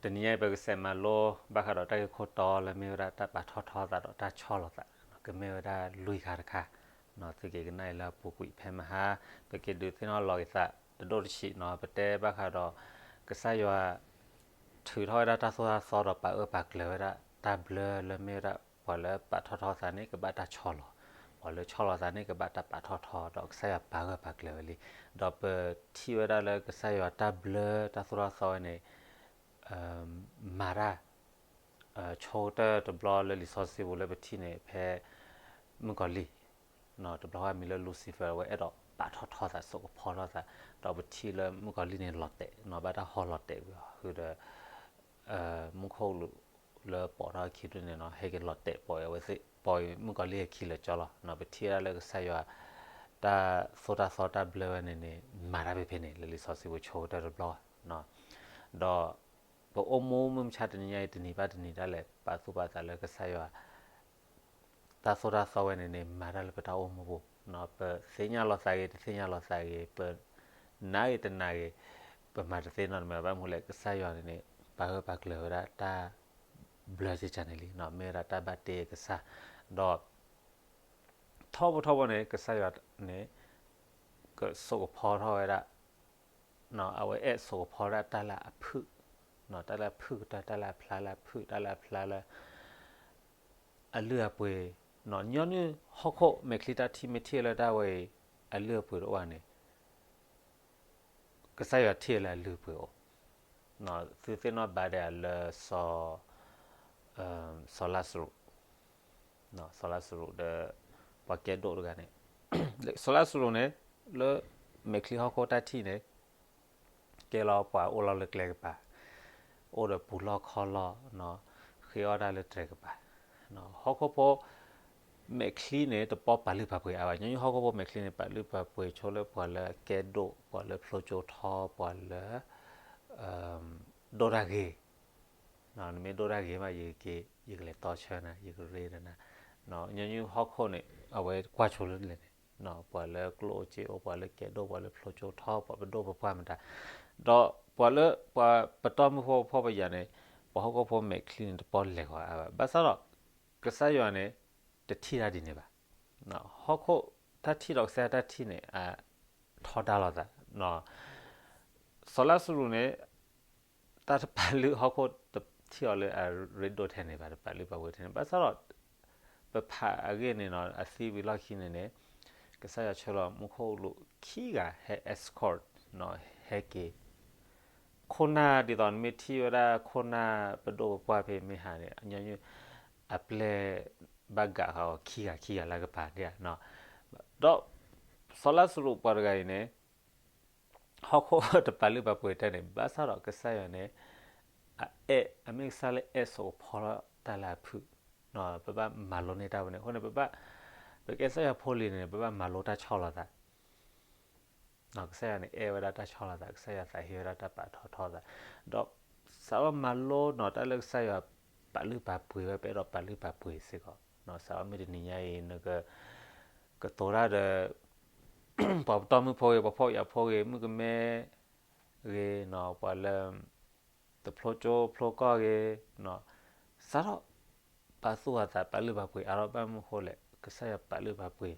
တနံၤညါအံၤ ပကစးမၤလိ ဘၣ်ဃးဒီးတၢ်ဂ့ၢ်ခိၣ်တီလၢမ့ၢ်ဝဲဒၣ်တၢ်ပာ်ထီၣ်ထီသးဒီးတၢ်ဆီၣ်လီၤသး, ကမ့ၢ်ဝဲဒၣ်လွံၢ်ခါတခါ, သုက့ၤကနၣ်အံၤလၢအပူၤကွံာ်ဖဲမဟါ, ပက့ၤဒုးသ့ၣ်နီၣ်လီၤက့ၤသး တဒိၣ်တဆံးနီၤ, ပတဲဘၣ်ဃးဒီး ကစၢ်ယွၤ ထုးထီၣ်ဝဲဒၣ်တၢ်သိၣ်တၢ်သီဒီးပာ်အၢပာ်ကျၢၤဝဲဒၣ်တၢ်ဘျၢလၢမ့ၢ်ဝဲဒၣ် ပှၤလၢပာ်ထီၣ်ထီသးန့ၣ် ကဘၣ်တၢ်ဆီၣ်လီၤ, ပှၤလၢဆီၣ်လီၤသးန့ၣ် ကဘၣ်တၢ်ပာ်ထီၣ်ထီ, ဒီးကစၢ်ယွၤပာ်ဂၢၢ်ပာ်ကျၢၤဝဲလံ, ဒီးပထံၣ်ဝဲဒၣ်လၢကစၢ်ယွၤတၢ်ဘျၢတၢ်သိၣ်တၢ်သီဝဲန့ၣ် မၤတၢ် ဆိကတၢၢ်တဘျီလၢလံာ်စီဆှံပူၤလၢပထံၣ်န့ၣ် ဖဲမုၣ်ကီၤလံၢ်, တဘျီဃီမံၤလၢ Lucifer အဝဲအဲၣ်ဒိးပာ်ထီၣ်ထီသး ဆိကဖီထီၣ်သး, ဒီးပထံၣ်လၢမုၣ်ကီၤလံၢ်န့ၣ်လီၤတဲာ်နီၤ, ဘၣ်တၢ်ဟီလီၤတဲာ်ဝံၤအီၤ ဃုာ်ဒီး မူခိၣ်ကလူးလၢပိာ်ထီၣ်အခံဒ်န့ၣ်နီၤ, ဟဲက့ၤလီၤတဲာ်ပိာ်အဝဲသ့ၣ်, ပိာ်မုၣ်ကီၤလံၢ်အခံလၢာ်ကၠီလီၤ. ပထံၣ်ဝဲဒၣ်လၢကစၢ်ယွၤ တၢ်သိၣ်တၢ်သီတၢ်ဘျၢဝဲန့ၣ်န့ၣ် မၤတၢ်ဖဲဖဲန့ၣ် လၢလံာ်စီဆှံပူၤဆိကတၢၢ်တဘျီ, ဒီး ပအိၣ်မူမုၢ်မဆါတနံၤညါအံၤ တနံၤဘၣ်တနံၤဒၣ်လဲာ် ပာ်သူၣ်ပာ်သးလၢကစၢ်ယွၤ တၢ်သိၣ်တၢ်သီဝဲန့ၣ်န့ၣ် မၤတၢ်လၢပတၢ်အိၣ်မူပူၤ, ပသ့ၣ်ညါလီၤသးဂ့ၤ တသ့ၣ်ညါလီၤသးဂ့ၤ, ပနာ်ဂ့ၤတနာ်ဂ့ၤ, ပမၤတသ့နီတမံၤဘၣ်မနုၤလဲၣ် ကစၢ်ယွၤန့ၣ်န့ၣ် ပာ်ဂၢၢ်ပာ်ကျၢၤဝဲဒၣ်တၢ်ဘျၢစ့ၢ်ကီးန့ၣ်လံ, မ့ၢ်ဝဲဒၣ်တၢ်ဘၣ်တ့ကစၢ်, ဒီး ထီဘိထီဘိန့ၣ် ကစၢ်ယွၤန့ၣ် ကဆိကဖီထီၣ်ဝဲဒၣ် အဝဲအဲၣ်ဆိကဖီဒၣ်တၢ်လၢအဖုၣ်, တၢ်လၢအဖုၣ်ကတၢၢ် တၢ်လၢအဖျါလၢအဖုၣ် တၢ်လၢအဖျါလၢ အလုၢ်အပှ့ၤ, ညီနုၢ်ဟီၣ်ခိၣ်မဲာ်ချံတၢ်ထံၣ်မ့ၢ်ထံၣ်လၢတၢ်ဝဲအံၤ အလုၢ်အပှ့ၤတအိၣ်ဘၣ်န့ၣ် ကစၢ်ယွၤထံၣ်လၢအလုၢ်အပှ့ၤအိၣ်, သုသ့ၣ်နီၣ်ဘၣ်ဒဲးလၢ စီၤလါစရူး, စီၤလါစရူးဒီး ပှၤကဲဒိၣ်တဂၤန့ၣ်, စီၤလါစရူးန့ၣ် လၢမဲာ်ချံဟီၣ်ခိၣ်တၢ်ထံၣ်န့ၣ် ကဲလီၤပှၤအိၣ်လီၤလၢကျဲကပၤ, အိၣ်ဒီးပူၤလီၢ်ခီၣ်လီၢ်, ဃ့အီၣ်တၢ်လၢတြဲၤကပၤ, ဟီၣ်ခိၣ်ဖိ မဲာ်ချံန့ၣ် တပီပာ်လုၢ်ပာ်ပှ့ၤအါဘၣ်, ညီနုၢ်ဟီၣ်ခိၣ်ဖိမဲာ်ချံန့ၣ် ပာ်လုၢ်ပာ်ပှ့ၤဆိလၢပှၤလၢကဲဒိၣ် ပှၤလၢဖျိကၠိထီ ပှၤလၢ ဒိၣ်တၢ်ဂ့ၤ, နမ့ၢ်ဒိၣ်တၢ်ဂ့ၤမး ယကက့ၤ ယကလဲၤတီဆၢနၤ ယကရ့ဒီးနၤ, ညီနုၢ်ဟီၣ်ခိၣ်န့ၣ် အဝဲကွၢ်ဆိလၢလဲၣ်န့ၣ်, ပှၤလၢကျိၣ်အိၣ်စ့အိၣ် ပှၤလၢကဲဒိၣ် ပှၤလၢဖျိကၠိထီ ပှၤပဒိၣ်ပပှၢ်မတၤ, ဒီးပှၤလၢပှၤပတီၢ်မုၢ်ဖိ ပဖှီၣ်ပယာ်န့ၣ် ပှၤဟီၣ်ခိၣ်ဖိမဲာ်ချံန့ၣ် တပီလဲၤဃီၤအါဘၣ်, ဘၣ်ဆၣ်ဒီး ကစၢ်ယွၤန့ၣ် တထံၣ်တၢ်ဒ်န့ၣ်ဘၣ်, ဟီၣ်ခိၣ်တၢ်ထံၣ်ဒီးကစၢ်ယွၤတၢ်ထံၣ်န့ၣ် အထီဒါလိာ်သး, စီၤလါစရူးန့ၣ် တၢ်တပာ်လုၢ်ဟီၣ်ခိၣ်တထံၣ်အီၤလၢအရ့ဒိၣ်ထဲန့ၣ်ဘၣ်, တပာ်လုၢ်ပာ်ပှ့ၤထဲန့ၣ်, ဘၣ်ဆၣ်ဒီး ပဖးအဂ့ၢ်န့ၣ်နီၤ အသံဝံၤလီၢ်ခံန့ၣ်န့ၣ် ကစၢ်ယွၤဆှၢလီၤမူခိၣ်ကလူးခံဂၤဟဲ escort ဟဲက့ၤ, ခိၣ်နၢ်ဒ်သိးနမ့ၢ်ထံၣ်ဝဲဒၣ်ခိၣ်နၢ်ပဒိၣ်ပပှၢ်ဖဲမ့ၢ်ဟးန့ၣ် ညီနုၢ် အပျဲၢ်ဘၣ်ဂာ်ဃာ်အီၤခံဂၤခံဂၤလၢကပၤဒၣ်, ဒီး စီၤလါစရူးပှၤတဂၤအံၤန့ၣ် ဟီၣ်ခိၣ်တပာ်လုၢ်ပာ်ပှ့ၤတၢ်န့ၣ် ဘၣ်ဆၣ်ဒီးကစၢ်ယွၤန့ၣ် အအဲၣ် အမ့ၢ်ကစၢ်လၢအဲၣ်ဆိးကဖီလီၤတၢ်လၢအဖုၣ်, ပဘၣ်မၤလိန့ၢ်တၢ်ဝဲန့ၣ်အဃိန့ၣ် ပဘၣ် ပကဲကစၢ်ယွၤဖိလံၤန့ၣ် ပဘၣ်မၤလိတၢ်ဆီၣ်လီၤသး ကစၢ်ယွၤန့ၣ် အဲၣ်ဝဲဒၣ်တၢ်ဆီၣ်လီၤသး, ကစၢ်ယွၤသးဟ့ဝဲဒၣ်တၢ်ပာ်ထီၣ်ထီသး, ဒီးစးထီၣ်မၤလိနီၤ တၢ်လၢကစၢ်ယွၤပာ်လုၢ်ပာ်ပှ့ၤဝဲ ပအဲၣ်ဒိးပာ်လုၢ်ပာ်ပှ့ၤစ့ၢ်ကီး, စးထီၣ်မ့ၢ်တနံၤညါအံၤ နက ကတိၤတၢ်ဒီး ပှၤပတီၢ်မုၢ်ဖိဂ့ၤ ပှၤဖှီၣ်ယာ်ဖိဂ့ၤ မုၣ်ကမဲဂ့ၤနီၤ ပှၤလၢ တဖျိကၠိဖျိကီၢ်ဂ့ၤ, စးထီၣ် ပာ်သူၣ်ပာ်သး ပာ်လုၢ်ပာ်ပှ့ၤအါထီၣ်ဘၣ်မနုၤအဃိလဲၣ်, ကစၢ်ယွၤပာ်လုၢ်ပာ်ပှ့ၤ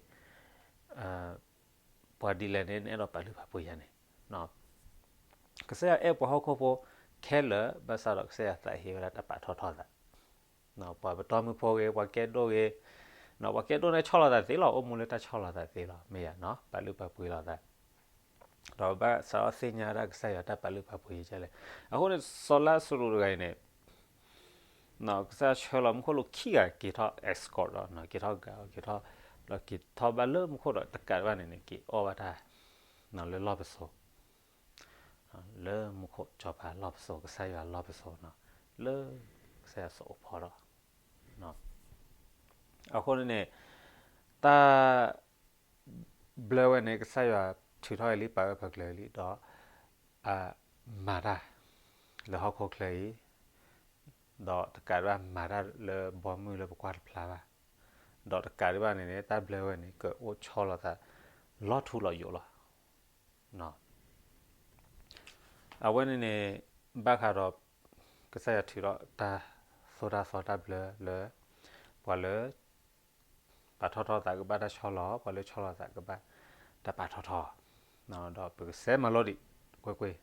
ပှၤဒ်လဲၣ်န့ၣ် နအဲၣ်ဒိးပာ်လုၢ်ပာ်ပှ့ၤယၤန့ၣ်, ကစၢ်ယွၤအဲၣ်ပှၤဟီၣ်ခိၣ်ဖိခဲလၢာ် ဘၣ်ဆၣ်ဒီးကစၢ်ယွၤသးဟ့ဝဲဒၣ်တၢ်ပာ်ထီၣ်ထီသး ပှၤပတီၢ်မုၢ်ဖိဂ့ၤ ပှၤကဲဒိၣ်ဂ့ၤ, ပှၤကဲဒိၣ်န့ၣ်ဆီၣ်လီၤသးသ့လီၤ, အိၣ်မူလၢတၢ်ဆီၣ်လီၤသးသ့လီၤ, မ့ၢ်ယၤနီၤ ပာ်လုၢ်ပာ်ပှ့ၤလီၤသး, ဒီးဘၣ်စးထီၣ်သ့ၣ်ညါဒၣ်ကစၢ်ယွၤတၢ်ပာ်လုၢ်ပာ်ပှ့ၤယကလဲၣ်. အဃိန့ၣ် စီၤလါစရူးတဂၤအံၤန့ၣ် ကစၢ်ယွၤဆှၢလီၤမူခိၣ်ကလူးခံဂၤက့ၤထီၣ် escort လီၤ, က့ၤထီၣ်ဂာ်အီၤ က့ၤထီၣ် ဒီးက့ၤထီၣ်ဘၣ်လၢမူခိၣ်ဒီးတကးဒံးဘၣ်န့ၣ်န့ၣ် က့ၤအီၣ်ဘၣ်တၢ် လၢလီၢ်ပစိာ် လၢမူခိၣ်စီၤပၤလီၢ်ပစိာ် ကစၢ်ယွၤလီၢ်ပစိာ်နီၤ လၢကစၢ်ယွၤဆိးကဖီထီၣ် အဃိန့ၣ်န့ၣ် တၢ်ဘျၢဝဲန့ၣ် ကစၢ်ယွၤထုးထီၣ်ဝဲလံ ပာ်ဂၢၢ်ပာ်ကျၢၤလံဒီး အမၤတၢ်လၢဟီၣ်ခိၣ်ချၢအံၤ ဒီးတကးဒံးဘၣ်မၤတၢ်လၢဘီမုၢ်လၢပကွၢ်တဖျါဘၣ် ဒီးတကးဒံးဘၣ်န့ၣ်န့ၣ် တၢ်ဘျၢဝဲန့ၣ် ကအိၣ်ဆီလီၤသး လီၤထူလီၤယိာ်လီၤ. အဝဲန့ၣ်န့ၣ် ဘၣ်ဃးဒီး ကစၢ်ယွၤထုးထီၣ်တၢ်သိၣ်တၢ်သီတၢ်ဘျၢလၢ ပှၤလၢ ပာ်ထီၣ်ထီသးကဘၣ်တၢ်ဆီလီၤ, ပှၤလၢဆီလီၤသးကဘၣ်တၢ်ပာ်ထီၣ်ထီ, ဒီးပကစဲးမၤလိဒံးကွ့ၢ်ကွ့ၢ်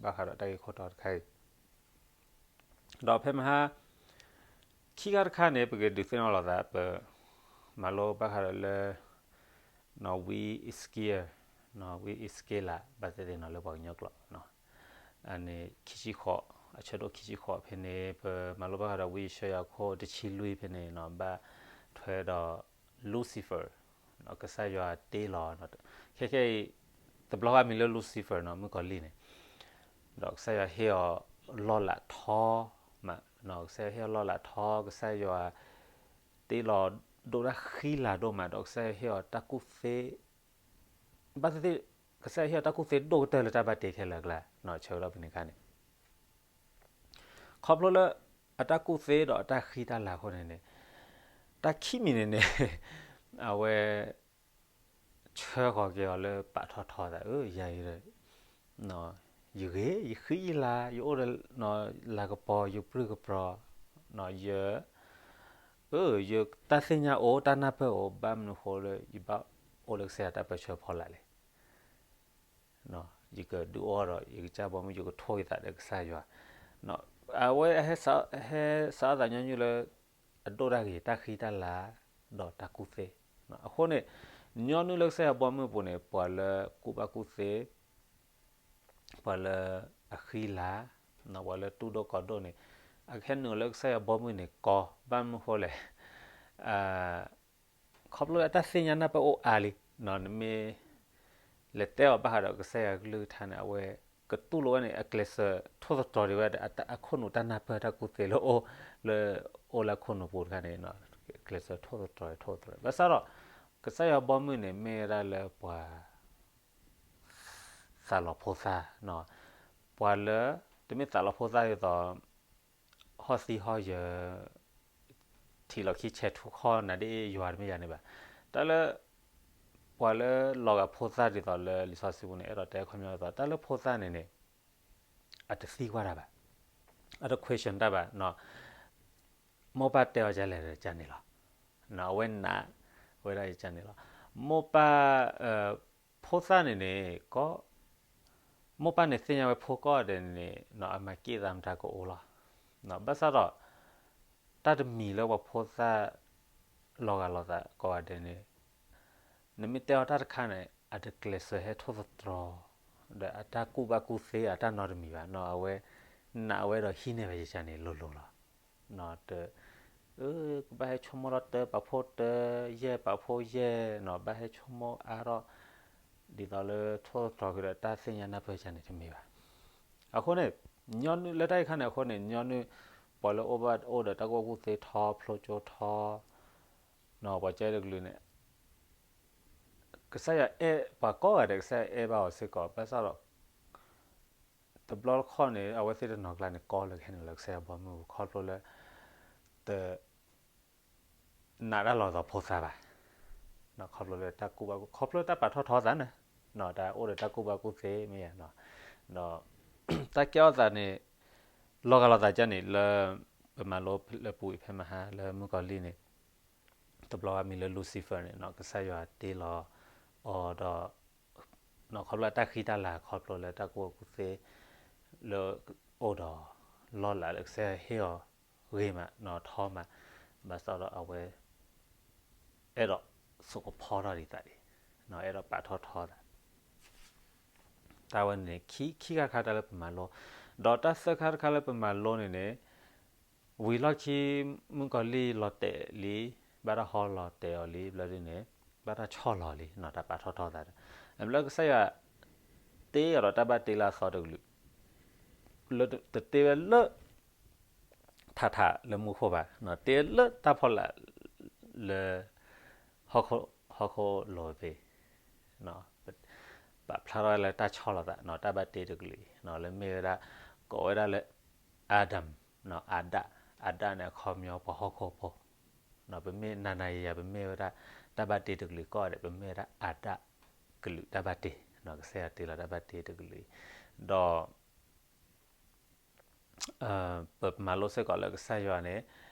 ဘၣ်ဃးဒီးတၢ်ဂ့ၢ်ခိၣ်တီတခါအံၤ, ဒီးဖဲမဟါ ခံခါတခါန့ၣ် ပကဒုးသ့ၣ်နီၣ်လိာ်သး ပမၤလိဘၣ်ဃးဒီးလၢ ဝံအံးစက့လး, ဝံအံးစက့လး ဘၣ်သ့ၣ်သ့ၣ်နီၤလၢပှၤကညီကျိာ် အန့ၣ် ခံဆံဃိး, အဆၢဒိၣ်ခံဆံဃိးဖဲန့ၣ် ပမၤလိဘၣ်ဃးဒီးဝံယၡါယၤခိၣ်တဆံလွံၢ်ဖဲန့ၣ် ဘၣ်ထွဲဒီး Lucifer, ကစၢ်ယွၤတ့လီၤ, ခဲခဲအံၤ တဘျီဘၣ်မံၤလၢ Lucifer နီၤ မုၣ်ကီၤလံၢ်န့ၣ်, ဒီးကစၢ်ယွၤဟ့ၣ်အီၤလီၢ်လးထီမး, ကစၢ်ယွၤဟ့ၣ်အီၤလီၢ်လးထီ, ကစၢ်ယွၤ တ့လီၤဒိၣ်တၢ်ဃံလၤဒိၣ်မး ဒီးကစၢ်ယွၤဟ့ၣ်အီၤတၢ်ကူၣ်သ့, ဘၣ်သ့ၣ်သ့ၣ် ကစၢ်ယွၤဟ့ၣ်အီၤတၢ်ကူၣ်သ့ဒိၣ်ကတၢၢ်လၢတၢ်ဘၣ်တ့ခဲလၢာ်အကျါ, ဆၢကတီၢ်ဖဲန့ၣ်အခါန့ၣ်, ခီဖျိလၢ အတၢ်ကူၣ်သ့ဒီးအတၢ်ဃံတၢ်လၤအဃိန့ၣ်န့ၣ်, တၢ်ခံမံၤန့ၣ်န့ၣ် အဝဲ ဆၢဃီၤက့ၤအီၤလၢပာ်ထီၣ်ထီသး အၢ ယၤအံၤဒီး ယဂ့ၤ ယဃံယလၤ ယအိၣ်ဒီး လၤကပီၤ ယပြုၢ်ကပြီၤ, ယ အၢ ယတၢ်သ့ၣ်ညါအိၣ် တၢ်နၢ်ပၢၢ်အိၣ် ဘၣ်မနုၤဃိလၢ ယဘၣ်အိၣ်လၢကစၢ်ယွၤတၢ်ပၢဆှၢဖီလာ်လဲၣ်. ယကဒုးအိၣ်ဒီး ယကစၢ်ဘီမုၢ် ယကထိၣ်ယသးဒီးကစၢ်ယွၤ, အဝဲ ဟဲစးထီၣ်သးညီနုၢ်လၢ အဒိၣ်တၢ်ဂ့ၤ တၢ်ဃံတၢ်လၤ ဒီးတၢ်ကူၣ်သ့, အဃိန့ၣ် ညီနုၢ်လၢကစၢ်ယွၤဘီမုၢ်အပူၤန့ၣ် ပှၤလၢကူၣ်ဘၣ်ကူၣ်သ့ ပှၤလၢအဃံလၤ, ပှၤလၢတူၢ်ဒိၣ်ကီၤဒိၣ်န့ၣ် အကဟဲနုာ်လၢကစၢ်ယွၤဘီမုၢ်န့ၣ်ကီ, ဘၣ်မနုၤဃိလဲၣ်, ခီဖျိလၢအတၢ်သ့ၣ်ညါနၢ်ပၢၢ်အိၣ်အါလံ, နမ့ၢ် လဲၤတဲအီၤဘၣ်ဃးဒီးကစၢ်ယွၤကလုၢ်ကထါန့ၣ် အဝဲ ကတူၢ်လိာ်ဝဲန့ၣ် အကျဲးစၢးထိၣ်သတြီၤဒံးဝဲဒီး အခိၣ်နူာ်တၢ်နၢ်ပၢၢ်တၢ်ကူၣ်သ့လၢ လၢအိၣ်လၢအခိၣ်နူာ်ပူၤတခါန့ၣ် ကျဲးစၢးထိၣ်သတြီၤ ထိၣ်သတြီၤ ဘၣ်ဆၣ်ဒီး ကစၢ်ယွၤဘီမုၢ်န့ၣ် မ့ၢ်ဝဲဒၣ်လၢပှၤ သးလီၤဖိသၣ်, ပှၤလၢ တမ့ၢ်သးလီၤဖိသၣ်ဒ်သိး ဟီၣ်သံဟီၣ်ယၢၤ ထံၣ်လီၤခံဆဲးထူခီၣ်နၤဒ်ယွၤတမ့ၢ်ယၤန့ၣ်ဘၣ်. တၢ်လၢ ပှၤလၢလီၤဂာ်ဖိသၣ်ဒ်သိးလၢလံာ်စီဆှံပူၤန့ၣ် အဲၣ်ဒိးတဲခီပညီဒ်သိး တၢ်လၢဖိသၣ်န့ၣ်န့ၣ် အတသံကွၢ်တၢ်ဘၣ်, အတ question တၢ်ဘၣ်, မိၢ်ပၢ်တဲအီၤဒ်လဲၣ်ဒီးကန့ၣ်လီၤ. အဝဲနာ်ဝဲဒၣ်ကန့ၣ်လီၤ. မိၢ်ပၢ် ဖိသၣ်န့ၣ်န့ၣ် ကီ မိၢ်ပၢ်န့ၣ်သ့ၣ်ညါဝဲဖိကိးဂၤဒဲးန့ၣ် အမၤက့ၣ်သးမတၤကအိၣ်လီၤ. ဘၣ်ဆၣ်ဒီး တၢ်တမံၤလၢပှၤဖိသၣ် လီၤဂာ်လိာ်သးကိးဂၤဒဲးန့ၣ် နမ့ၢ်တဲအီၤတၢ်တခါန့ၣ် အတကျဲးစၢးဟဲထိၣ်သတြီၤ ဒီးအတၢ်ကူၣ်ဘၣ်ကူၣ်သ့အတၢ်နီတမံၤဘၣ်. အဝဲ နာ်ဝဲဒီးဟံးန့ၢ်ဝဲယကန့ၣ်လိၤလိၤလီၤ. တ ကဘၣ်ဟဲဆိကမိၣ်ထီၣ်တၢ်ပာ်ဖှိၣ်တၢ်ယဲၢ်ပာ်ဖှိၣ်ယဲၢ်နီၤ ဘၣ်ဟဲဆိကမိၣ်အါထီၣ် ဒ်သိးလၢထိၣ်သတြီၤက့ၤဒီးတၢ်သ့ၣ်ညါနၢ်ပၢၢ်ယကန့ၣ်တမ့ၢ်ဘၣ်. အဃိန့ၣ် ညီနုၢ်လၢတၢ်အံၤခါန့ၣ်အဃိန့ၣ် ညီနုၢ် ပှၤလၢအိၣ်ဘၣ်အိၣ်ဒီးတၢ်ကူၣ်ဘၣ်ကူၣ်သ့ထီ ဖျိကၠိထီ ပှၤကဲတကလုာ်န့ၣ် ကစၢ်ယွၤအဲၣ်ပှၤကိးဂၤဒဲး ကစၢ်ယွၤအဲၣ်ဘၣ်အီၤစ့ၢ်ကီး ဘၣ်ဆၣ်ဒီး တဘျီတခီၣ်န့ၣ် အဝဲသ့ၣ်တနီၤကျါန့ၣ် ကီလၢကဟဲနုာ်လၢကစၢ်ယွၤဘီမုၢ်ခီဖျိလၢ တ နာ်တၢ်လီၤသးဖိသၣ်ဘၣ်. ခီဖျိလၢတၢ်ကူၣ်ဘၣ် ခီဖျိတၢ်ပာ်ထီၣ်ထီသးန့ၣ် တၢ်အိၣ်ဒီးတၢ်ကူၣ်ဘၣ်ကူၣ်သ့မ့ၢ်ယါ ဒီး တၢ်ကဲထီၣ်သးန့ၣ် လီၤဂာ်လိာ်သးကန့ၣ်လၢ ပမၤလိလၢပူၤအံၤဖဲမဟါလၢမုၣ်ကီၤလံၢ်န့ၣ် တဘျီဘၣ်မံၤလၢ Lucifer န့ၣ် ကစၢ်ယွၤတ့လီၤအီၤဒီး ခီဖျိတၢ်ဃံတၢ်လၤ ခီဖျိလၢတၢ်ကူၣ်ဘၣ်ကူၣ်သ့ လၢအိၣ်ဒီး လီၢ်လၤလၢကစၢ်ယွၤဟ့ၣ်အီၤဂ့ၤမး ထီမး ဘၣ်ဆၣ်ဒီးအဝဲ အဲၣ်ဒိးဆိကဖီထီၣ်ဒံးသးဒံး အဲၣ်ဒိးပာ်ထီၣ်ထီသး တၢ်ဝဲန့ၣ် ခံခါတခါတၢ်လၢပမၤလိ ဒီးတၢ်သၢခါတခါလၢပမၤလိန့ၣ်န့ၣ် ဝံၤလီၢ်ခံ မုၣ်ကီၤလံၢ်လီၤတဲာ်လံ ဘၣ်တၢ်ဟီလီၤတဲာ်အီၤလံ ဘျီဒ်န့ၣ် ဘၣ်တၢ်ဆီၣ်လီၤလံ တၢ်ပာ်ထီၣ်ထီသးဒီး ဘျီကစၢ်ယွၤ တ့အီၤဒီးတၢ်ဘၣ်တ့လၢအသီတကလုာ် လၢတတ့ဝဲလၢ ထးထးလၢမူခိၣ်ဘၣ် တ့လၢတၢ်ဖီလာ်လၢ ဟီၣ်ခိၣ်လိၤဖဲ ပာ်ဖျါထီၣ်ဝဲလၢတၢ်ဆီၣ်လီၤသး တၢ်ဘၣ်တ့တကလုာ်အံၤ လၢမ့ၢ်ဝဲဒၣ် ကိးဝဲဒၣ်လၢ Adam အၤဒၣ် အၤဒၣ်န့ၣ်အခီပညီပှၤဟီၣ်ခိၣ်ဖိ ပမ့ၢ်နၤနၤယၤယၤ ပမ့ၢ်ဝဲဒၣ် တၢ်ဘၣ်တ့တကလုာ်ကိးဂၤဒဲး ပမ့ၢ်ဝဲဒၣ်အၤဒၣ်ကလုာ်တၢ်ဘၣ်တ့ ကစၢ်ယွၤတ့လီၤတၢ်ဘၣ်တ့တကလုာ်အံၤ ဒီး ပမၤလိစ့ၢ်ကီးလၢကစၢ်ယွၤန့ၣ်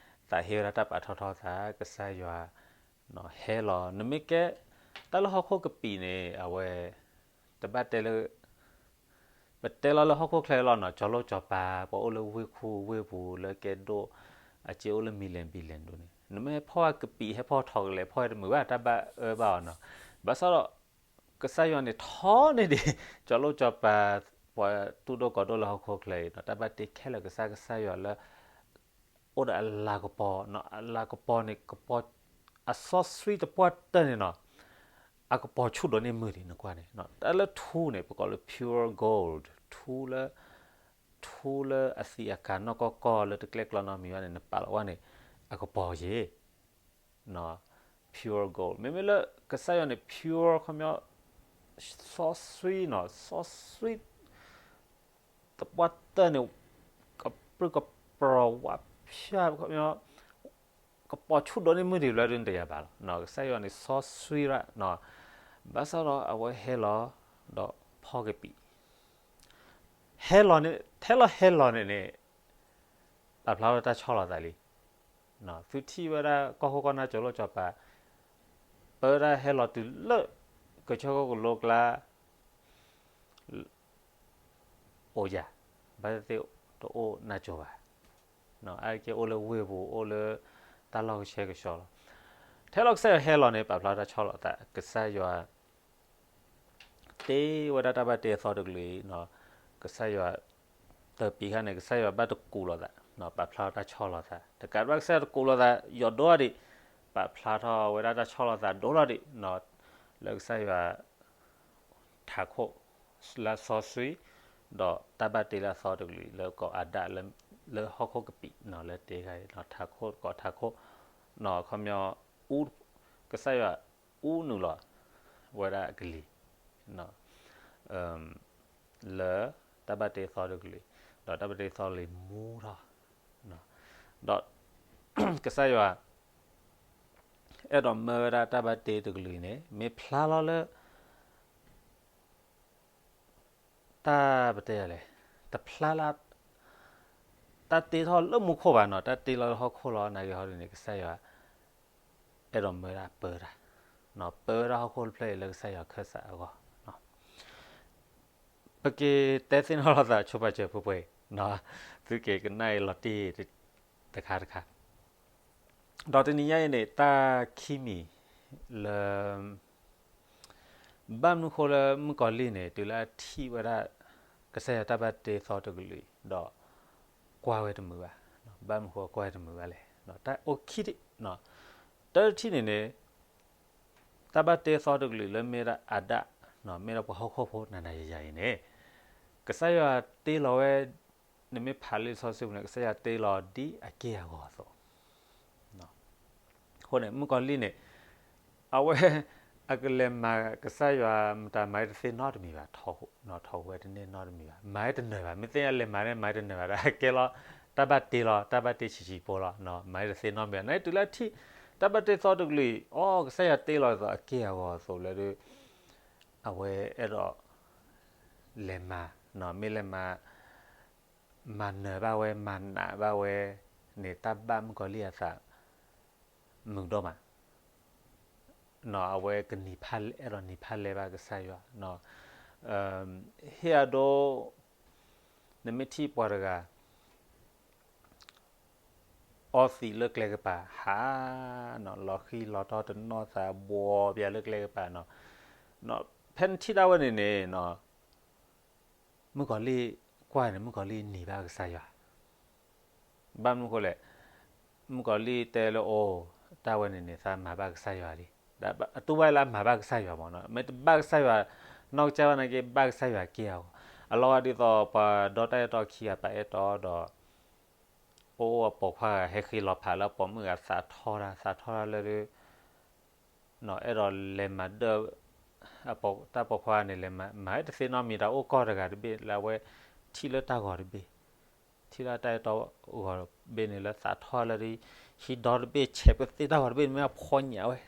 သးဟ့ဝဲဒၣ်တၢ်ပာ်ထီၣ်ထီသး ကစၢ်ယွၤ ဟဲလီၤ နမ့ၢ်ကဲ တၢ်လၢဟီၣ်ခိၣ်ကပံာ်န့ၣ် အဝဲ တဘၣ်တဲလၢ ပတဲလီၤလၢဟီၣ်ခိၣ်ချၢလီၤနီၤ ကၠီၤလိၣ်ကၠီၤပၤ ပှၤအိၣ်လၢဝ့ၢ်ခူဝ့ၢ်ပူၤလၢကဲဒိၣ် အစ့အိၣ်လၢ million billion ဒိၣ်န့ၣ် နမ့ၢ်ဟဲဖီၣ်ကပံာ် ဟဲဖီၣ်ထီၣ်ကလဲၤဖီၣ်တမုာ်ဘၣ် တၢ်ဘၣ်အၢဘၣ်အီၤနီၤ ဘၣ်ဆၣ်ဒီး ကစၢ်ယွၤန့ၣ်ထီန့ၢ်ဒံး ကၠီၤလိၣ်ကၠီၤပၤ ပှၤတူၢ်ဒိၣ်ကီၤဒိၣ်လၢဟီၣ်ခိၣ်ချၢအံၤနီၤ တၢ်ဘၣ်တ့ခဲလၢာ်ကစၢ်ကစၢ်ယွၤလၢ အိၣ်ဒီးအလၤကပီၤနီၤ အလၤကပီၤန့ၣ် ကပီၤ အစီဆှံတပှၢ်တၢၢ်န့ၣ်နီၤ အကပီၤဆူၣ်ဒိးန့ၢ်မုၢ်ဒံး နကွၢ်န့ၣ် တၢ်လၢထူန့ၣ် ပကိးလၢ pure gold ထူလၢ ထူလၢအသံးအကာ်နီၢ်ကီၢ်ကီၢ်လၢတကျဲကျီနီတမံၤဘၣ်န့ၣ် နပာ်လီၤဝဲန့ၣ် အကပီၤယ့ၤ pure gold မ့မ့ၢ်လၢကစၢ်ယွၤန့ၣ် pure ခီပညီ စီဆှံနီၤ စီဆှံ တပှၢ်တၢၢ်န့ၣ် ကပြုၢ်ကပြီၤဝးဖၠၣ် ကပီၤဆူၣ်ဒိးန့ၢ်မုၢ်ဒံးဘျီဒုးတယၤဘၣ်လီၤ. ကစၢ်ယွၤန့ၣ်စီဆှံရၣ်, ဘၣ်ဆၣ်ဒီးအဝဲဟဲလီၤ ဒီးဖီၣ်ကပံာ်, ဟဲလီၤန့ၣ် ထဲလီၤဟဲလီၤန့ၣ်န့ၣ် ပာ်ဖျါထီၣ်တၢ်ဆီၣ်လီၤသးလံ. သုထံၣ်ဝဲဒၣ်ကီၢ်ခိၣ်ကီၢ်နၢ်ကၠိလိၣ်ကၠီၤပၤ ပၢဝဲဒၣ်ဟဲလီၤတုၤလၢ ကဆၢကီၢ်ကလိကျါ အိၣ်ယၤ, ဘၣ်သ့ၣ်သ့ၣ်တအိၣ်နၢ်ကၠိၤဘၣ်. အါတက့ၢ်အိၣ်လၢဝ့ၢ်ပူၤ အိၣ်လၢတၢ်လီၢ်ကဆှဲကဆှီလီၤ. ထဲလီၤကစၢ်ယွၤဟဲလီၤန့ၣ် ပာ်ဖျါတၢ်ဆီၣ်လီၤသး ကစၢ်ယွၤ တ့ဝဲဒၣ်တၢ်ဘၣ်တ့အသီတကလုာ်အံၤ, ကစၢ်ယွၤ တပံၤခါန့ၣ် ကစၢ်ယွၤဘၣ်တကူးလိာ်သး, ပာ်ဖျါတၢ်ဆီၣ်လီၤသး, တကးဘၣ်ကစၢ်ယွၤတကူးလိာ်သး ယိၤဒိၣ်ဒံး, ပာ်ဖျါထီၣ်ဝဲဒၣ်တၢ်ဆီၣ်လီၤသးဒိၣ်ထီၣ်ဒံး, လၢကစၢ်ယွၤ ထးခိၣ် လၢစီဆှံ, ဒီးတၢ်ဘၣ်တ့လၢအသီတကလုာ် လၢကိးအၤဒၣ် လၢဟီၣ်ခိၣ်ကပံာ် လၢတ့ခါအံၤ ထးခိၣ်ကိးထးခိၣ်, ခီပညီ ကစၢ်ယွၤအူနုာ်လီၤ ဝဲဒၣ်အကလံၤ လၢတၢ်ဘၣ်တ့အသီတကလုာ်, ဒီးတၢ်ဘၣ်တ့အသီတကလုာ်မူထီၣ်, ဒီး ကစၢ်ယွၤ အဲၣ်ဒိးမၢဝဲဒၣ်တၢ်ဘၣ်တ့တကလုာ်န့ၣ် မ့ၢ်ဖျါလီၤလၢ တၢ်ပတဲယၤလဲၣ်, တဖျါလၢ တၢ်တ့ထီၣ်လၢမူခိၣ်ဘၣ်နီၤ, တၢ်တ့လီၤလၢဟီၣ်ခိၣ်လီၤ. နာ်က့ဟီဒ်န့ၣ် ကစၢ်ယွၤ အဲၣ်ဒိးမၢဒၣ်ပၢတၢ်, ပၢဝဲဒၣ်ဟီၣ်ခိၣ်တဖျၢၣ်အံၤလၢကစၢ်ယွၤခၢၣ်စးအဂီၢ်. ပက့ၤတဲသ့ၣ်နီၣ်လိာ်သးဆိပာ်စၢၤပှဲၤပှဲၤ, သုက့ၤကနၣ်အံၤလီၤတံၢ်တခါတခါ, ဒီးတနံၤညါအံၤန့ၣ် တၢ်ခံမံၤလၢ ဘၣ်မနုၤဃိလၢမုၣ်ကီၤလံၢ်န့ၣ် တုၤလၢအထံၣ်ဝဲဒၣ် ကစၢ်ယွၤတၢ်ဘၣ်တ့သီတကလုာ်အံၤ ဒီး ကွၢ်ဝဲတမုာ်ဘၣ်, ဘၣ်မနုၤဃိကွၢ်ဝဲတမုာ်ဘၣ်လဲၣ်. တၢ်အိၣ်ခံထံၣ်, တၢ်တထံၣ်န့ၣ်န့ၣ် တၢ်ဘၣ်တ့သီတကလုာ်လၢမ့ၢ်ဒၣ်အၤဒၣ်, မ့ၢ်ဒၣ်ပှၤဟီၣ်ခိၣ်ဖိနၤနၤယၤယၤအံၤန့ၣ် ကစၢ်ယွၤတ့လီၤဝဲ, နမ့ၢ်ဖးလံာ်စီဆှံပူၤန့ၣ် ကစၢ်ယွၤတ့လီၤဒ်အက့ၢ်အဂီၤအသိး အဃိန့ၣ် မုၣ်ကီၤလံၢ်န့ၣ် အဝဲ အကလဲၤမၤကစၢ်ယွၤမတၤမၤဝဲတသ့နီတမံၤဘၣ်, ထီၣ်ဝဲတန့ၢ်နီတမံၤဘၣ်, မၤဝဲတနၢၤဘၣ်, မ့ၢ်သ့ၣ်ညါလဲၤမၤန့ၣ် မၤဝဲတနၢၤဘၣ်, ဒီးကဲလီၤ တၢ်ဘၣ်တ့လီၤ, တၢ်ဘၣ်တ့ဆံးဆံးဖိလီၤ, မၤဝဲတသ့နီတမံၤဘၣ်. နတုၤလၢထံၣ် တၢ်ဘၣ်တ့သီတကလုာ်အံၤ အိ ကစၢ်ယွၤတ့လီၤအသိးအက့ၢ်အဂီၤအသိးလၢဒုး အဝဲအဲၣ်ဒိး လဲၤမၤ, မ့ၢ်လဲၤမၤ မၤနၢၤဘၣ်ဝဲ မၤနးဘၣ်ဝဲန့ၣ် တၢ်ဘၣ်မုၣ်ကီၤလံၢ်အသး မုာ်ဒိၣ်မး, အဝဲကနံၤဖးလဲၢ် အဲၣ်ဒိးနံၤဖးလဲၢ်ဘၣ်ကစၢ်ယွၤ, ဟ့ၣ်အဒိ နမ့ၢ်ထံၣ်ပှၤတဂၤ အီသံးလၢကျဲကပၤ ဟး, လီၤဃံလီၤတီၢ်တနီၢ်သး ဘှီးပၠးလၢကျဲကပၤနီၤ, ဖဲနထံၣ်ဒၣ်ဝဲန့ၣ်န့ၣ် မုၣ်ကီၤလံၢ်ကွၢ်န့ၣ် မုၣ်ကီၤလံၢ်နံၤဘၣ်ကစၢ်ယွၤ, ဘၣ်မနုၤဃိလဲၣ်, မုၣ်ကီၤလံၢ်တဲလၢအိၣ် တၢ်ဝဲန့ၣ်န့ၣ် သးမၤဘၣ်ကစၢ်ယွၤလံ, အတူၢ်ဘၣ်လၢအမၤဘၣ်ကစၢ်ယွၤမး, မ့ၢ်တဘၣ်ကစၢ်ယွၤ နီၢ်ကစၢ်ဘၣ်နာ်က့ ဘၣ်ကစၢ်ယွၤက့ၢ်အဂီၤ, အလီၤဂာ်ဒ်သိးပှၤဒီတၢ်အဲၣ်တီခံဂၤပာ်အဲၣ်တီဒီး အိၣ်အပိာ်ခွါဂၤ ဟဲဃ့လီၤဖးလၢအပိာ်မုၣ်ဂၤသးထီၣ်တၢ် သးထီၣ်တၢ်လၢဒုး အဲၣ်ဒိးလဲၤမၤဒၢၣ် တၢ်ပိာ်ခွါန့ၣ် လဲၤမၤတသ့နီတမံၤ တၢ်အိၣ်ကီၢ်တဂၤတဘ့ၣ်လၢအဝဲထံၣ်လၢတၢ်ဂီၤတဘ့ၣ်, ထံၣ်လၢတၢ်အဲၣ်တီဂီၤတဘ့ၣ်န့ၣ် လၢသးထီၣ်လၢဒုး ဟံးဒီတဘ့ၣ် ဆဲးပသ့ၣ်တၢ်ဂီၤတဘ့ၣ်န့ၣ် မ့ၢ်အဖီညၣ်ဝဲ,